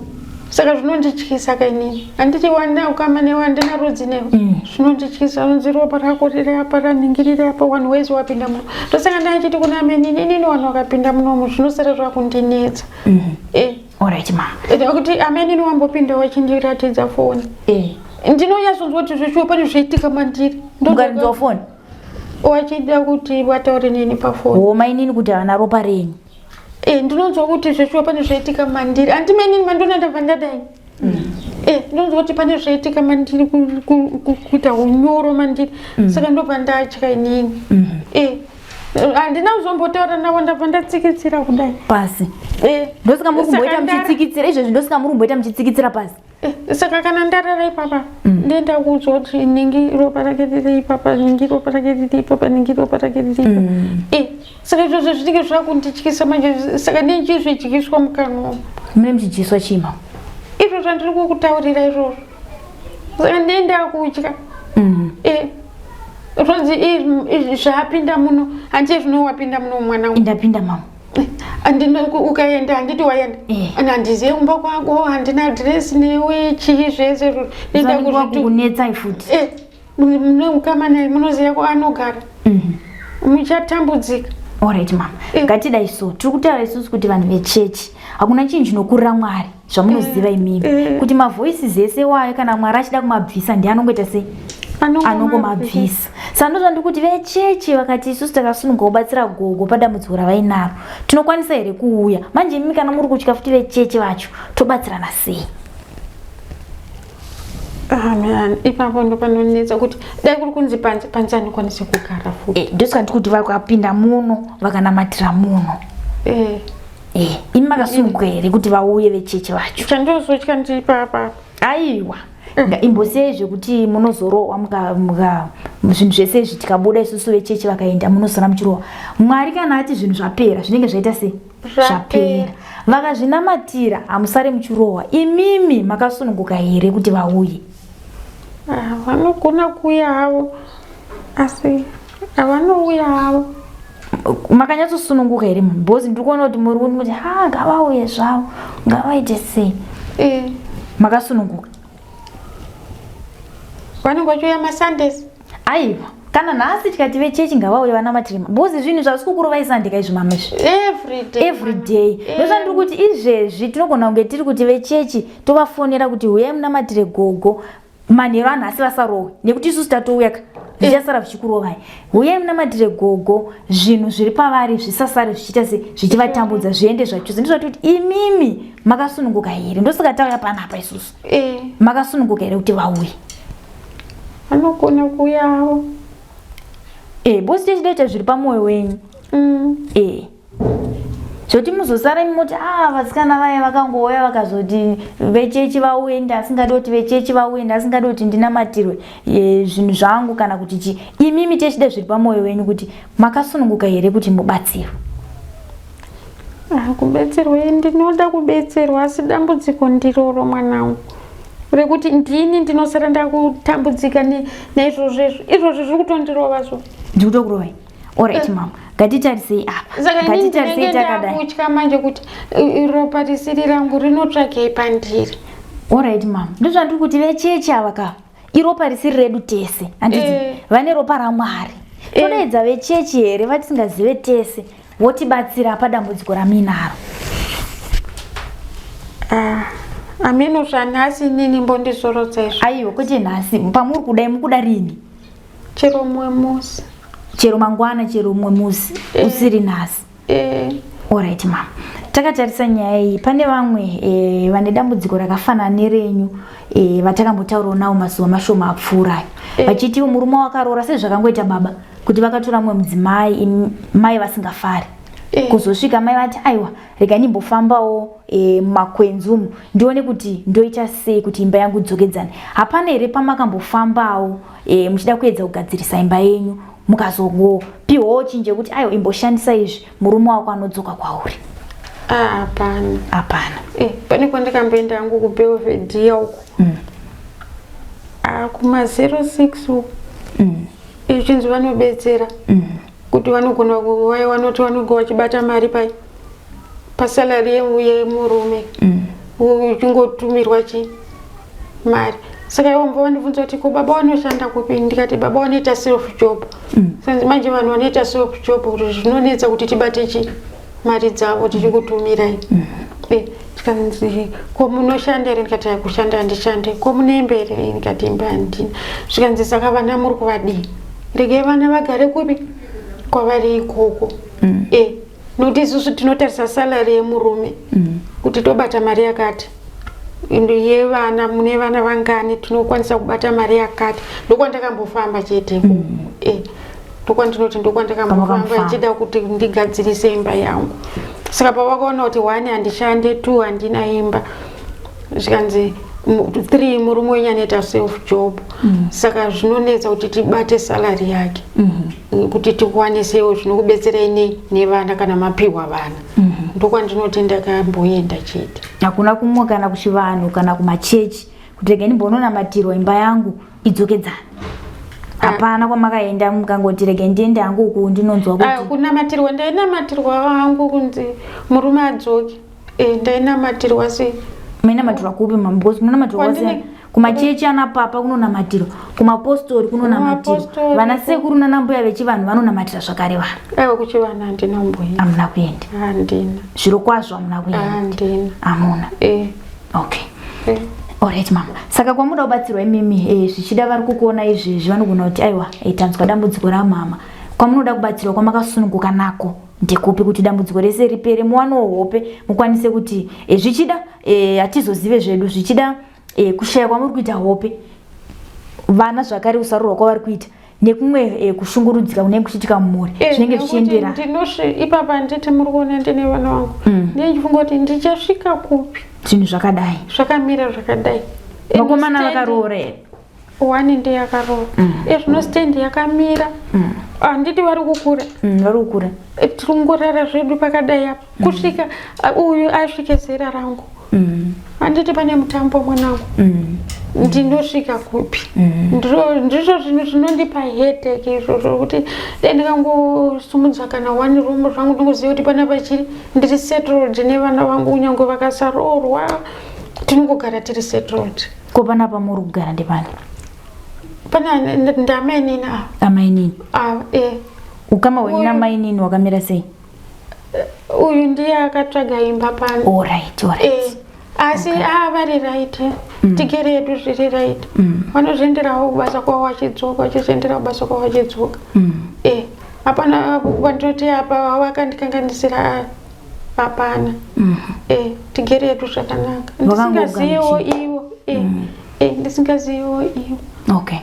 Saka zvinondityisa ka inini. Handiti wandina ukama newe handina rudzi newe. Zvinondityisa nonzi ropa rako riri apa ranhingi riri apa vanhu wese wapinda muno. Ndosaka ndachiti kuna ameni inini vanhu vakapinda munomu zvinosara zvakundinetsa. Alright ma. Nekuti ameni ini wambopinda wachindiratidza foni. Ndinonyatsonzwa kuti zveshuwa pane zvaitika mandiri. Mukarinzwa foni? Wachida kuti vataure neni pafoni. Homa inini kuti havana ropa renyu. Ndinonzwa kuti zveshuwa pane zvaitika mandiri. Handimeni mandona ndabva ndadai. Ndinonzwa kuti pane zvaitika mandiri kuita unyoro mandiri. Saka ndobva ndatya inini. Handina kuzombotaura navo ndabva ndatsikitsira kudai. Pasi. Ndosaka muri kumboita muchitsikitsira izvezvi ndosaka muri kumboita muchitsikitsira pasi. Saka kana ndarara ipapa ndenda kuudzwa kuti ningi ropa rake riri ipapa, ningi ropa rake riri ipapa, ningi ropa rake riri ipapa. Saka izvozvo zvinenge zvakundityisa manje saka ndinchizvidyiswa mukanwa. Mune muchidyiswa chii mama? Izvo zvandiri kukutaurira izvozvo, saka ndee ndakutya. Eh, zvonzi zvapinda muno, handiye zvino wapinda muno mwana wangu. Ndapinda, mama. Handina, ukaenda, handiti waenda? Eh. Handizive kumba kwako, handina adhiresi newe, chii zvese izvozvo. Nenda kuzvitu Kunetsai futi. Eh, mune ukama naye, munoziva kwaanogara, muchatambudzika. Alright, mama. Eh. Ngatidai so, tiri kutaura isusu kuti vanhu vechechi, hakuna chinhu chinokurira Mwari, zvamunoziva imimi, kuti mavoices ese wayo, kana Mwari achida kumabvisa, ndiye anongoita sei, anongomabvisa. Saka ndozvandiri kuti, vechechi vakati isusu takasununga kubatsira gogo padambudziko ravainaro, tinokwanisa here kuuya? Manje imimi kana muri kutya futi vechechi vacho, tobatsirana sei? Ah, man, ipapo ndo panonetsa kuti dai kuri kunzi panze, panze anokwanisa kugara futi. Eh, ndosaka ndiri kuti vakapinda muno, vakanamatira muno. Eh, imi makasununguka here kuti vauye vechechi vacho? Chandozotya ndipapa. Aiwa, imbosiyai zvekuti munozorohwa muka zvinhu zvese izvi. Tikabuda isusu, vechechi vakaenda, munosara muchirohwa. Mwari kana ati zvinhu zvapera, zvinenge zvaita sei? Zvapera. Vakazvinamatira, hamusare muchirohwa. Imimi makasununguka here kuti vauye? Ah, vanogona kuuya havo, asi havanouya havo. Makanyatsosununguka here, because ndiri kuona kuti muri kuti ha, ngavauye zvavo, ngavaite sei? Makasununguka? Vanenge vachiuya maSundays. Aiwa, kana nhasi tikati vechechi ngavauye vanamatire, because zvinhu zvasi kukurovai Sunday kaizvi, mama, izvi. Every day. Every day. Ndosandiri kuti izvezvi tinogona kunge tiri kuti vechechi tovafonera kuti huyai munamatire gogo manheru anhasi, vasarohwe nekuti isusu tatouya ka, zvichasara zvichikurovai. Huyai munamatire gogo, zvinhu zviri pavari zvisasare zvichiita se zvichivatambudza, zviende zvachose. Ndizvati kuti imimi makasununguka here? Ndosaka tauya panapa isusu. Makasununguka here kuti vauye? Vanogona kuuya havo. Bosi, techidaita zviri pamwoyo wenyu. Zvoti muzosara muti a vasikana vaya vakangouya vakazoti vechechi vauye, ndasingadi kuti vechechi vauye, ndasingadi kuti ndinamatirwe zvinhu zvangu kana kuti chi. Imimi techida zviri pamwoyo wenyu kuti makasununguka here kuti mubatsirwe? Ah, kubetserwa, ndinoda kubetserwa, asi dambudziko ndiroro, mwanangu, rekuti ndini ndinosara ndakutambudzika naizvozvo. Izvozvo zviri kutondirova zvo. Ndikutokurovai. Alright, mama, ngatitarisei apa. Saka ini Ngatitarisei ndinenge takadai. ndakutya manje kuti ropa risiri rangu rinotsvagei pandiri. Alright, mama, ndozvandiri kuti vechechi ava ka, iropa risiri redu tese, handiti? Vane ropa raMwari. Todaidza vechechi here vatisingazive tese, votibatsira padambudziko raminaro? Ah, ameno zvanhasi, inini mbondizorodza izvo. Aiwa, kwete nhasi. Pamuri kudai, mukuda rini? Chero mumwe musi. Chero mangwana, chero mumwe musi usiri nhasi? Eh. Alright, mama, takatarisa nyaya iyi, pane vamwe vane dambudziko rakafanana nerenyu vatakambotaurawo navo mazuva mashoma apfuurayo, vachitiwo murume wakaroora sezvakangoita baba, kuti vakatora mumwe mudzimai, mai vasingafari. Kuzosvika mai vati, "Aiwa, rega ndimbofambawo mumakwenzi umu, ndione kuti ndoita sei kuti imba yangu idzokedzane." Hapana here pamakambofambawo muchida kuedza kugadzirisa imba yenyu, mukazongopiwawo chinje kuti, "Aiwa, imboshandisa izvi, murume wako anodzoka kwauri"? Ah, hapana. Hapana. Pane kwandikamboenda hangu kuBelvedere uko. Ah, kuma 06 uko. Ichinzi vanobetsera kuti vanogona vaya vanoti vanonge vachibata mari pai pasalary yemurume, uchingotumirwa chi mari. Saka ivo mbo vandibvunza kuti, "Ko baba vanoshanda kupi?" Ndikati, "Baba vanoita self job." Sanzi manje vanhu vanoita self job kuti zvinonetsa kuti tibate chi mari dzavo tichikutumirai. Tikanzi, "Ko munoshanda here?" Ndikati, "Ai, kushanda handishande." "Ko mune imba here?" Ndikati, "Imba handina." Zvikanzi, "Saka vana muri kuvadii? Regai vana vagare kupi kwavari ikoko." Nokuti isusu tinotarisa salary yemurume kuti tobata mari yakati, ndo yevana, mune vana vangani, tinokwanisa kubata mari yakati. Ndokwandakambofamba chete. Ndokwandinoti ndokwandakambofamba. Pamakambofamba. Ichida kuti ndigadzirise imba yangu. Saka pavakaona kuti one, handishande, two, handina imba, zvikanzi 3 murume wenyu anoita self job mm. Saka zvinonetsa kuti tibate salary yake mm -hmm. Kuti tikwanisewo zvinokubetserai nei nevana kana mapiwa vana mm -hmm. Ndokwandinoti ndakamboenda chete. Hakuna kumwe kana kuchivanhu kana kumachechi kuti regai ndimbononamatirwa imba yangu idzokedzana? Hapana kwamakaenda mukangoti regai ndiende hangu uku ndinonzwa kuti kunamatirwa? Ndainamatirwa hangu kunzi murume adzoke. Ndainamatirwa sei? Mainamatirwa kupi mama? Because munamatirwa kwasiyana. Kumachechi ana papa kunonamatirwa, kumapostori kunonamatirwa, vana sekuru nana mbuya vechivanhu vanonamatira zvakare vanhu. Aiwa, kuchivanhu handina kumboenda. Hamuna kuenda? Handina. Zviro kwazvo hamuna kuenda? Handina. Hamuna? Eh. Okay. Alright mama, saka kwamuda kubatsirwa imimi, zvichida vari kukuona izvezvi vanogona kuti aiwa, tanzwa dambudziko ramama. Kwamunoda kubatsirwa kwamakasununguka nako ndekupi kuti dambudziko rese ripere, muwanewo hope, mukwanise kuti zvichida hatizozive zvedu, zvichida kushaya kwamuri kuita hope, vana zvakare kusarurwa kwavari kuita nekumwe kushungurudzika kunenge kuchiitika mumhuri, zvinenge zvichienderana. Ipapa handiti muri kuona ndine vana vangu, ndichifunga kuti ndichasvika kupi zvinhu zvakadai, zvakamira zvakadai. Vakomana vakaroora here? One ndiye akaroora. Ezvino stand yakamira, handiti vari kukura? Vari kukura. Tiri kungorara zvedu pakadai apa kusvika uyu asvike zera rangu. Handiti pane mutambo mwanangu? Ndinosvika kupi? Ndizvo zvinhu zvinondipa headache izvozvo, kuti dai ndikangosumudza kana one room zvangu, ndingoziva kuti panapa chiri ndiri settled nevana vangu, kunyange vakasaroorwa tinongogara tiri settled. Ko panapa muri kugara ndepani? Pana ndamainini ava. Amainini? Ava, eh. Ukama hwenyu namainini wakamira sei? Uyu ndiye akatsvaga imba pano. Alright. Asi vari right, tigere yedu zviri right. Vanozvienderawo kubasa kwavo vachidzoka, vachizoendera kubasa kwavo vachidzoka. Hapana vandinoti apa vakandikanganisira, hapana. Tigere yedu zvakanaka, ndisingaziyewo ivo, ndisingaziyewo ivo. Okay.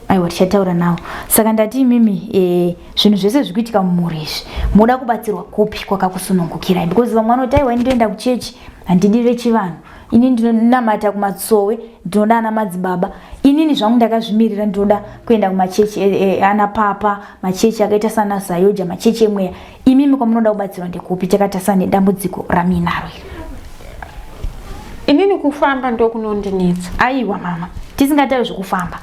Aiwa, tichataura nawo. Saka ndati imimi, zvinhu zvese zviri kuitika mumhuri izvi, muda kubatsirwa kupi kwakakusunungukirai? Because vamwe vanoti aiwa, ndinoenda kuchechi, handidi vechivanhu, ini ndinonamata kumatsowe, ndinoda ana madzibaba, inini zvangu ndakazvimirira, ndinoda kuenda kumachechi ana papa, machechi akaita sana Zayoja, machechi emweya. Imimi kwamunoda kubatsirwa ndekupi takatasana nedambudziko ramuinaro iri? Inini kufamba ndokunondinetsa. Aiwa mama, tisingatauri zvekufamba.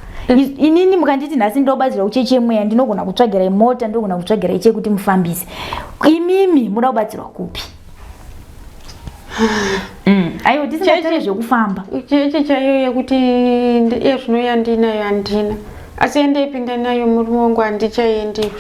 Inini mukanditi nhasi ndobatsirwa kuchechi yemweya, ndinogona kutsvagirai mota, ndinogona kutsvagirai chekuti mufambise. Imimi muda kubatsirwa kupi? Aiwa, tisingatauri zvekufamba. Chechi chaiyo yekuti ezvino yandinayo handina, asi yandaipinda nayo murume wangu handichaendi.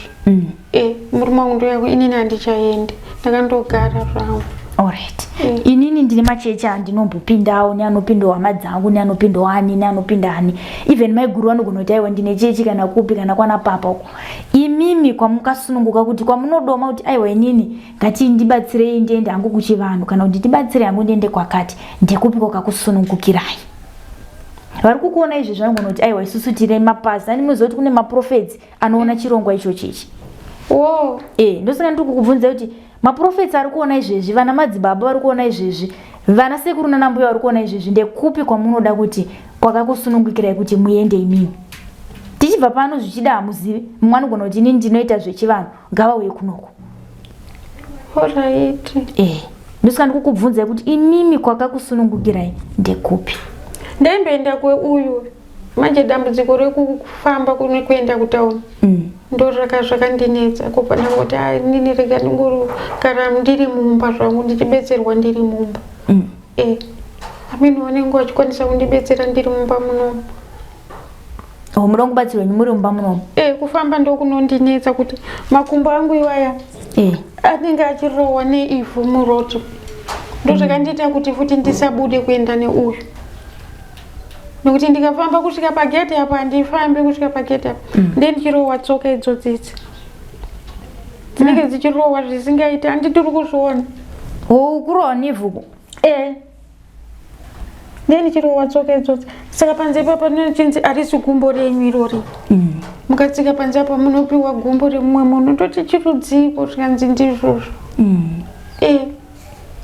Murume wangu ndoyako, inini handichaendi, ndakandogara zvangu. Alright. Inini ndine machechi andinombopindawo, neanopindawo hama dzangu, neanopindawo ani, neanopinda ani, even maiguru vanogona kuti aiwa, ndine chechi kana kupi, kana kwana papa uko. Imimi kwamukasununguka kuti kwamunodoma kuti aiwa, inini ngati ndibatsirei ndiende hangu kuchivanhu, kana kuti ndibatsirei hangu ndiende kwakati, ndekupi kwakakusunungukirai? Vari kukuona izvi zvanogona kuti aiwa, isusu tine mapasi ani, munoziva kuti kune maprofets anoona chirongwa ichochi ichi. Ndosaka ndiri kukubvunza kuti maprofets ari kuona izvezvi, vana madzibaba vari kuona izvezvi, vana sekuru nana mbuya vari kuona izvezvi, ndekupi kwamunoda kuti kwakakusunungukirai kuti muende imimi? Tichibva pano, zvichida hamuzivi, mumwe anogona kuti inini ndinoita zvechivanhu, ngavauye kunoko. Alright. Ndosaka ndikukubvunzai kuti imimi kwakakusunungukirai ndekupi? Ndaimboenda kweuyu, manje dambudziko rekufamba kune kuenda kutauni ndo zvakandinetsa kubva ndangoti, "Ah, inini rega ndingogara ndiri mumba zvangu, ndichibetserwa ndiri mumba." Amene vanenge vachikwanisa kundibetsera ndiri mumba munomu. Oh, muda kubatsirwa muri mumba munomu? Kufamba ndokunondinetsa, kuti makumbo angu iwaya anenge achirohwa neivhu muroto, ndo zvakandiita kuti futi ndisabude kuenda neuyu, nekuti ndikafamba kusvika pagedhi apo, handifambi kusvika pagedhi apo, nde ndichirohwa tsoka idzodzi idzi dzinenge dzichirohwa zvisingaiti, handitiri kuzviona. Oh, kurohwa nevhu? Nde ndichirohwa tsoka idzodzi, saka panze ipapo rinochinzi harisi gumbo renyu irori, mukatsika panze apo munopiwa gumbo remumwe munhu. Ndoti chirudziko? Zvikanzi ndizvozvo.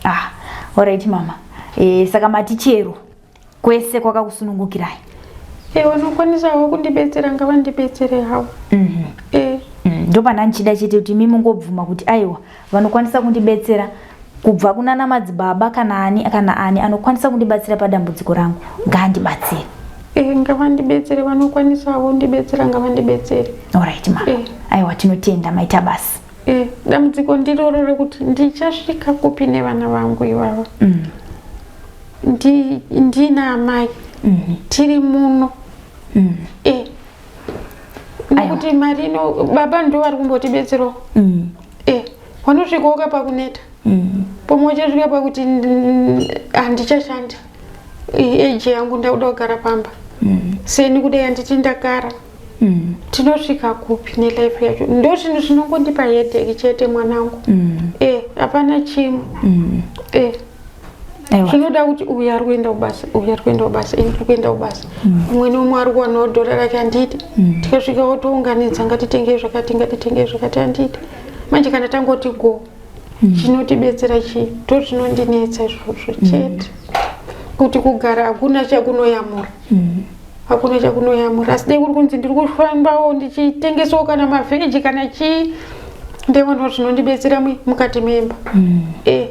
Ah, alright mama. Saka mati chero Kwese kwakakusunungukirai. E, vanokwanisawo kundibetsera ngavandibetsere havo. E. Ndopanda ndichida chete kuti imi mungobvuma kuti aiwa vanokwanisa kundibetsera kubva kunana madzibaba kana ani kana ani anokwanisa kundibatsira padambudziko rangu ngaandibatsire. E, ngavandibetsere, vanokwanisawo kundibetsera ngavandibetsere. Alright ma. E. Aiwa tinotenda, maita basa. E, dambudziko ndiroro rekuti ndichasvika kupi nevana vangu ivava. Ndina amai tiri muno. E, nekuti mari ino baba ndo vari kumbotibetserawo. E, vanosvikawo pakuneta. Pomwe uchasvika pakuti handichashandi, age yangu, ndakuda kugara pamba. Seni kudai handiti ndagara. Tinosvika kupi nelife yacho? Ndo zvinhu zvinongondipa headache chete, mwanangu. E, hapana chimwe. E, Aiwa. Zvinoda kuti uyu ari kuenda kubasa, uyu ari kuenda kubasa, ini ndiri kuenda kubasa, umwe neumwe ari kuwanawo dhora rake, handiti? Tikasvikawo tounganidza, ngatitengei zvakati, ngatitengei zvakati, handiti? Manje kana tangoti go, chinotibetsera chii? Ndo zvinondinetsa izvozvo chete, kuti kugara hakuna chakunoyamura, hakuna chakunoyamura. Asi dai kuri kunzi ndiri kufambawo ndichitengesawo kana mavheji kana chii, ndaiwanawo zvinondibetsera mukati memba. E,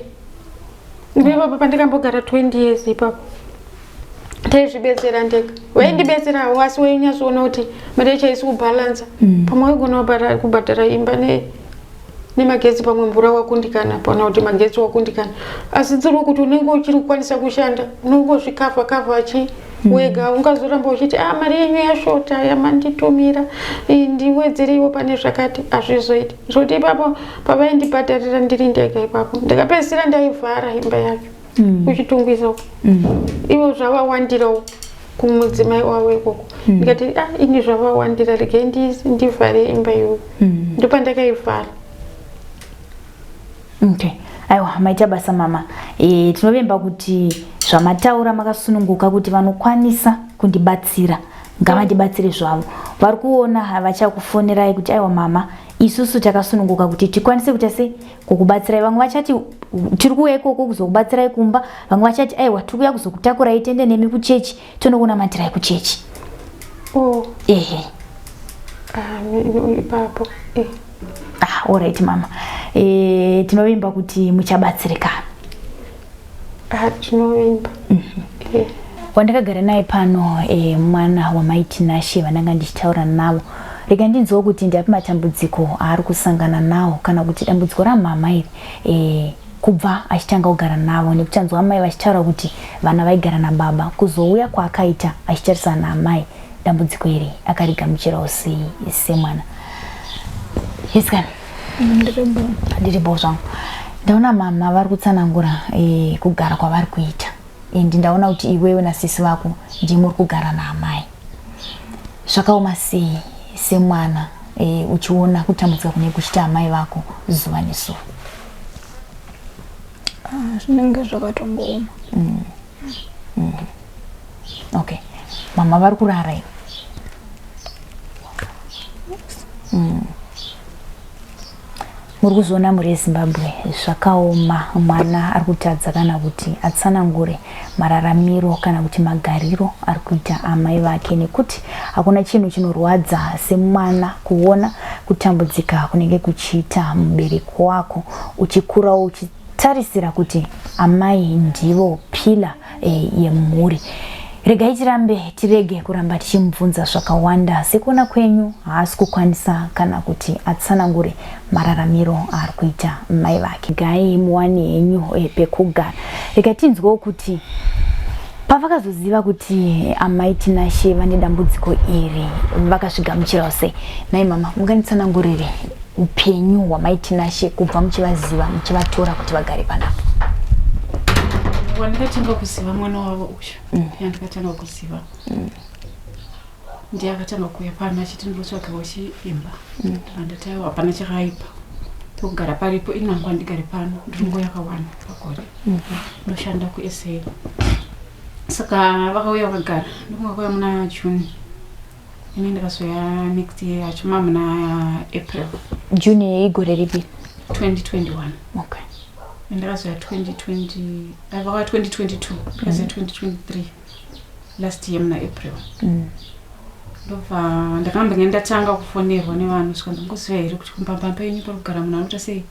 ipapo pandakambogara 20 years ipapo taizvibetsera ndega. Waindibetserawo, asi wainyatsoona kuti mari yacho haisi kubhalansa. Pamwe waigona kubhadhara imba nemagetsi, pamwe mvura wakundikana, pana kuti magetsi wakundikana, asi dziri kuti unenge uchiri kukwanisa kushanda, unongozvikavha kavha chi wega. Ungazoramba uchiti, "A, mari yenyu yashota yamanditumira, ndiwedzereiwo pane zvakati," hazvizoiti. Zvokuti ipapo pavaindibhadharira ndiri ndega ipapo, ndakapedzisira ndaivhara imba yacho kuChitungwiza uko. Ivo zvavawandirawo kumudzimai wavo ikoko. Ndikati, "A, ini zvavawandira, regai ndivhare imba iyoyo." Ndopandakaivhara. Okay, aiwa maita basa mama. E, tinovimba kuti zvamataura makasununguka kuti vanokwanisa kundibatsira ngavandibatsire zvavo. Vari kuona vachakufonerai kuti, "Aiwa mama, isusu takasununguka kuti tikwanise kuita sei kukubatsirai." Vamwe vachati, "Tiri kuuya ikoko kuzokubatsirai kumba." Vamwe vachati, "Aiwa, tiri kuuya kuzokutakurai tiende nemi kuchechi, tonokunamatirai kuchechi." Oh. Ehe. Ah, ipapo eh. Ah, alright mama. E, tinovimba kuti muchabatsirikana. Ah, tinovimba. Eh. Wandakagara naye pano, mwana wamai Tinashe vandanga ndichitaura navo. Rega ndinzwewo kuti ndapi matambudziko aari kusangana nawo, kana kuti dambudziko ramama iri, kubva achitanga kugara navo, nekuti anzwa amai vachitaura kuti vana vaigara nababa. Kuzouya kwaakaita achitarisana naamai, dambudziko iri akarigamuchirawo sei semwana? Yes, kana ndiribo zvangu. Ndaona mama vari kutsanangura kugara kwavari kuita, and ndaona kuti iwewe nasisi vako ndimuri kugara naamai. Zvakaoma sei semwana, uchiona kutambudzika kunenge kuchiita amai vako zuva nezuva? Ah, zvinenge zvakatombooma. Okay, mama vari kurara iwe? Muri kuzviona mhuri yeZimbabwe, zvakaoma. Mwana ari kutadza kana kuti atsanangure mararamiro kana kuti magariro ari kuita amai vake, nekuti hakuna chinhu chinorwadza semwana kuona kutambudzika kunenge kuchiita mubereki wako, uchikurawo uchitarisira kuti amai ndivo pillar yemhuri. Regai tirambe, tirege kuramba tichimubvunza zvakawanda. Sekuona kwenyu, haasi kukwanisa kana kuti atsanangure mararamiro aari kuita mai vake. Gai muwane henyu pekugara. Rega tinzwewo kuti pavakazoziva kuti amai Tinashe vane dambudziko iri, vakazvigamuchirawo sei. Nai mama, munganditsanangurire upenyu hwamai Tinashe kubva muchivaziva, muchivatora kuti vagare panapa? Wandakatanga kuziva mwana wavo uyu, yandakatanga kuziva, ndiye akatanga kuuya pano achiti ndinotsvagawo chiimba. Ndikandati, "Aiwa, hapana chakaipa, tokugara paripo." Inangwa ndigare pano, ndiri nguva yakawanda pagore ndoshanda kuSA. Saka vakauya vakagara. Ndokunga kuuya muna June, ini ndakazoya next year yacho, muna April. June yeigore ripi? 2021. Okay. Ndakazoya 2020, vakauya 2022, ndikazoya 2023. Last year muna April. Ndobva ndakambenge ndatanga kufonerwa nevanhu, zvikanzi, "Mungoziva here kuti kumbamba penyu pari kugara munhu anoita sei,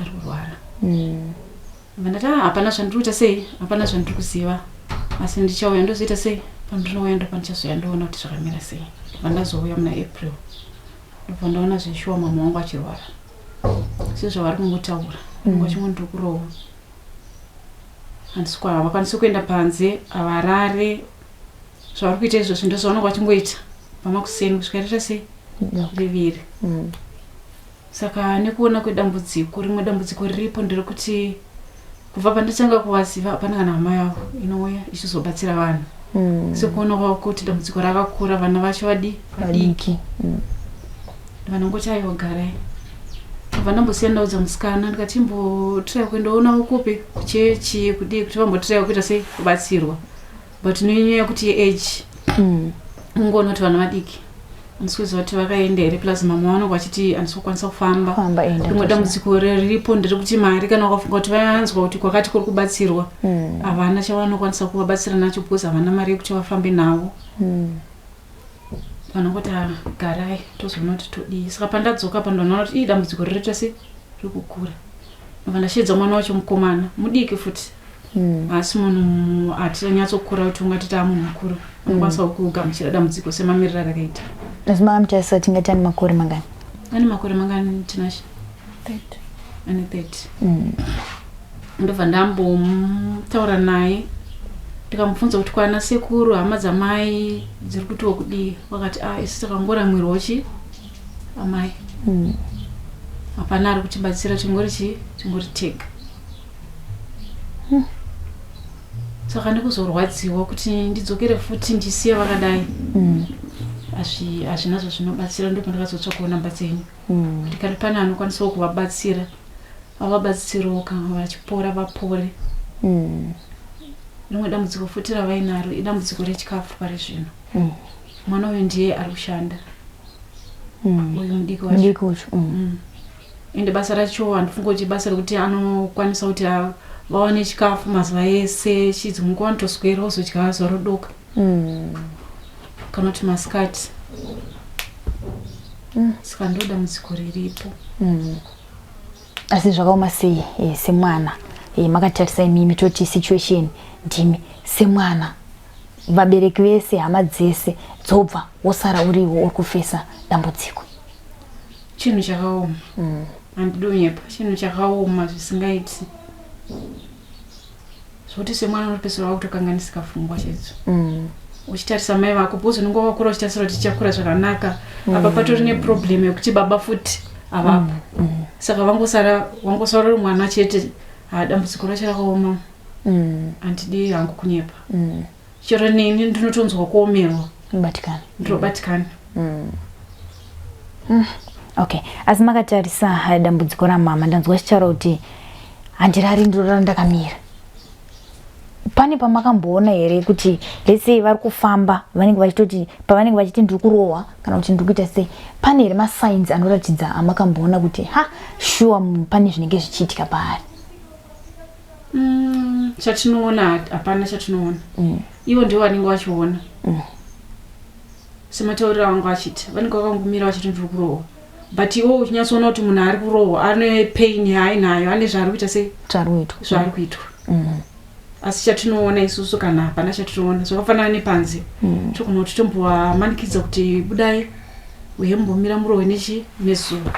ari kurwara?" Ndobva ndati, "Ah, hapana zvandiri kuita sei, hapana zvandiri kuziva, asi ndichauya ndozoita sei, pandinouya ndopandichazouya ndoona kuti zvakamira sei." Ndobva ndazouya muna April, ndobva ndaona zveshuwa mama wangu achirwara sezvavari kungotaura. Vachingo ndiri kurohwa, handisi kwa havakwanisi kuenda panze, havarare. Zvavari kuita izvozvi ndozvavanonga vachingoita pamakuseni kusvika riita sei, riviri. Saka nekuona kwedambudziko, rimwe dambudziko riripo nderekuti kubva pandatanga kuvaziva hapana kana hama yavo inouya ichizobatsira vanhu. Sekuona kwavo kuti dambudziko rakakura, vana vacho vadi vadiki. Vadiki. Vanongoti, "Aiwa, garai." Ndobva ndambosiya ndaudza musikana, ndikati, "Imbotirai kuendaonawo kupi, kuchechi, kudii, kuti vambotiraiwo kuita sei, kubatsirwa." But nenyaya yekuti yeage, ungoona kuti vana vadiki, handisi kuziva kuti vakaenda here. Plus mama vanonge vachiti, "Handisi kukwanisa kufamba." Famba, enda. Rimwe dambudziko riripo nderekuti mari, kana ukafunga kuti vanzwa kuti kwakati kuri kubatsirwa, havana chavanokwanisa kuvabatsira nacho because havana mari yekuti vafambe navo. Vanongoti, "Ah, garai, tozoona kuti todii." Saka pandadzoka pandoona kuti ii dambudziko ririita sei, riri kukura. Ndobva ndashedza mwana wacho mukomana mudiki futi, asi munhu hatinyatsokura kuti ungati taa munhu mukuru anokwanisawo kugamuchira dambudziko semamiriro arakaita. Asi makamutarisa, tingati ane makore mangani? Ane makore mangani, Tinashe? 30. Ane 30. Ndobva ndambotaura naye, ndikamubvunza kuti kwana sekuru, hama dzamai dziri kutiwo kudii. Vakati, "A, isu takangoramwirwawo chi amai, hapana ari kutibatsira, tingori chi tingori tega." Saka ndikuzorwadziwa kuti ndidzokere futi ndisiye vakadai. Hazvina zvazvinobatsira. Ndipo ndakazotsvakawo namba dzenyu kuti kana pane anokwanisawo kuvabatsira, avabatsirawo, kana vachipora vapore. Rimwe dambudziko futi ravainaro idambudziko rechikafu. Pari zvino mwana uyu ndiye ari kushanda, uyu mudiki wacho. Mudiki ucho. Ende basa racho handifungi kuti basa rekuti anokwanisa kuti vawane chikafu mazuva ese. Chidzi munguva anotoswera ozodya zuva rodoka kana kuti masikati. Saka ndo dambudziko riripo. Asi zvakaoma sei, semwana, makatarisa imimi, toti situation ndimi semwana, vabereki vese, hama dzese dzobva, wosara uriwo uri kufesa dambudziko? Chinhu chakaoma, handidonyepa, chinhu chakaoma zvisingaiti, zvokuti semwana unopedzisira wakutokanganisika pfungwa chaidzo uchitarisa mai vako, because unenge wakakura uchitarisira kuti tichakura zvakanaka. Apa patori neproblem yekuti baba futi havapo, saka vangosara, wangosara uri mwana chete. Ha, dambudziko racho rakaoma. Handidi hangu kunyepa, chero neni ndinotonzwa kuomerwa. Batikana. Ndinobatikana. Okay, asi makatarisa dambudziko ramama, ndanzwa chichitaura kuti, "Handirari, ndorara ndakamira." Pane pamakamboona here kuti, let's say, vari kufamba, vanenge vachitoti, pavanenge vachiti ndiri kurohwa kana kuti ndiri kuita sei, pane here masigns anoratidza amakamboona kuti, ha, sure, pane zvinenge zvichiitika paari? Chatinoona hapana chatinoona. Ivo ndivo vanenge vachiona sematauriro avangu achiita, vanenge vakangomira vachiti, "Ndiri kurohwa," but iwo uchinyatsoona kuti munhu ari kurohwa ane pain yaainayo, ane zvaari kuita sei, zvari kuitwa. Zvaari kuitwa. Asi chatinoona isusu kana hapana chatinoona. Zvakafanana nepanze, togona kuti tombovamanikidza kuti, "Budai uye mumbomira murohwe nechi nezuva."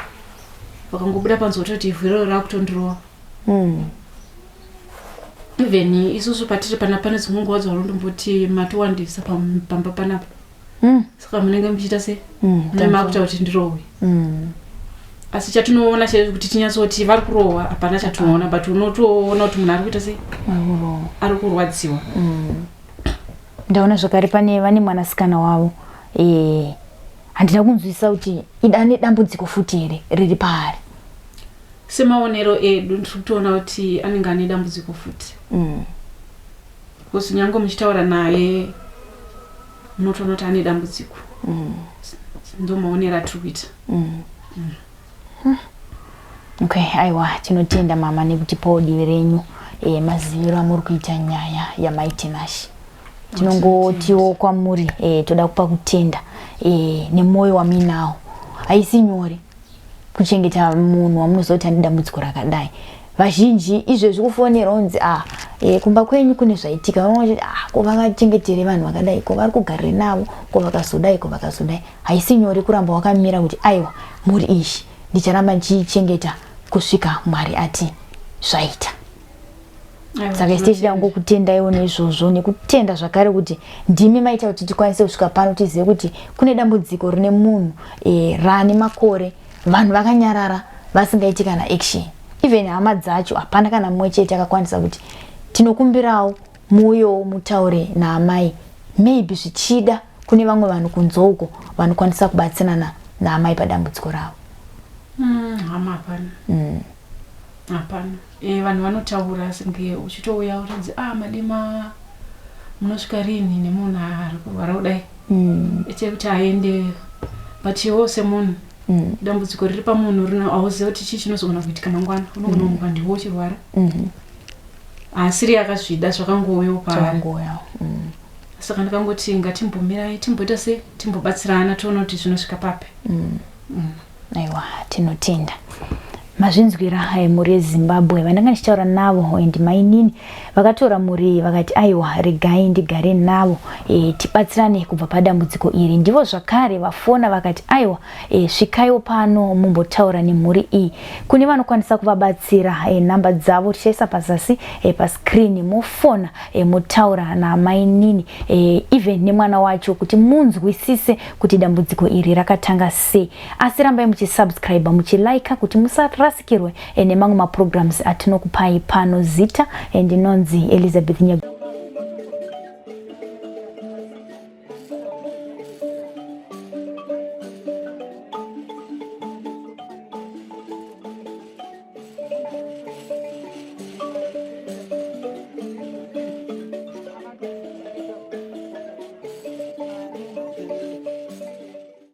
Vakangobuda panze vototi, "Ivhu iroro rakutondirova." Even isusu patiri pana, pane dzimwe nguva dzavanondomboti, "Matowandisa pamba panapa." Saka munenge muchiita sei? Mune makuita kuti ndirohwe. Asi chatinoona chaizvo kuti tinyatsoti vari kurohwa, hapana chatinoona, but unotoona kuti munhu ari kuita sei, ari kurwadziwa. Ndaona zvakare pane vane mwanasikana wavo. Handina kunzwisisa kuti ane dambudziko futi here riri paari. Semaonero edu, ndiri kutoona kuti anenge ane dambudziko futi, because nyange muchitaura naye munotoona kuti ane dambudziko. Ndo maonero atiri kuita. Okay, aiwa, tinotenda mama nekutipawo divi renyu, maziviro amuri kuita nyaya yamai Tinashe. Tinongotiwo kwamuri toda kupa kutenda nemwoyo wamuinawo. Haisi nyore kuchengeta munhu wamunoziva kuti ane dambudziko rakadai. Vazhinji izvezvi kufonera unzi ah, kumba kwenyu kune zvaitika, vamwe vachiti ah, ko vakachengetere vanhu vakadai, ko vari kugarire navo, ko vakazodai, ko vakazodai. Haisi nyore kuramba wakamira kuti aiwa, mhuri iyi ndicharamba ndichiichengeta kusvika Mwari ati zvaita. Saka isi tichida kungokutendaiwo neizvozvo, nekutenda zvakare kuti ndimi maita kuti tikwanise kusvika pano, tizive kuti kune dambudziko rine munhu rane makore, vanhu vakanyarara vasingaiti kana action. Even hama dzacho hapana kana mumwe chete akakwanisa kuti tinokumbirawo muuyewo mutaure naamai, maybe zvichida kune vamwe vanhu kunze uko vanokwanisa kubatsirana naamai padambudziko ravo. Hama hapana. Hapana. Vanhu vanotaura senge uchitouya urinzi ah, madima munosvika rini nemunhu ari kurwara kudai, chekuti aende, but iwewo semunhu dambudziko riri pamunhu rino hauziva kuti chii chinozogona kuitika mangwana. Unogona kumuka ndiwe uchirwara. Asiri akazvida, zvakangouyawo paari. Zvakangouyawo. Saka ndakangoti ngatimbomirai, timboita sei, timbobatsirana, tione kuti zvinosvika papi. Aiwa, tinotenda. Mazvinzwira mhuri yeZimbabwe, vandanga ndichitaura navo ndimainini vakatora mhuri vakati aiwa, regai ndigare navo tibatsirane kubva padambudziko iri. Ndivo zvakare vafona vakati aiwa, svikaiwo pano mumbotaura nemhuri iyi, kune vanokwanisa kuvabatsira. Namba dzavo tichaisa pazasi pascreen, mofona motaura namainini even nemwana wacho kuti munzwisise kuti dambudziko iri rakatanga sei. Asi rambai muchisubscribe, muchilike kuti musarasikirwe nemamwe maprograms atinokupai pano. Zita ndinonzi Elizabeth Nyagu.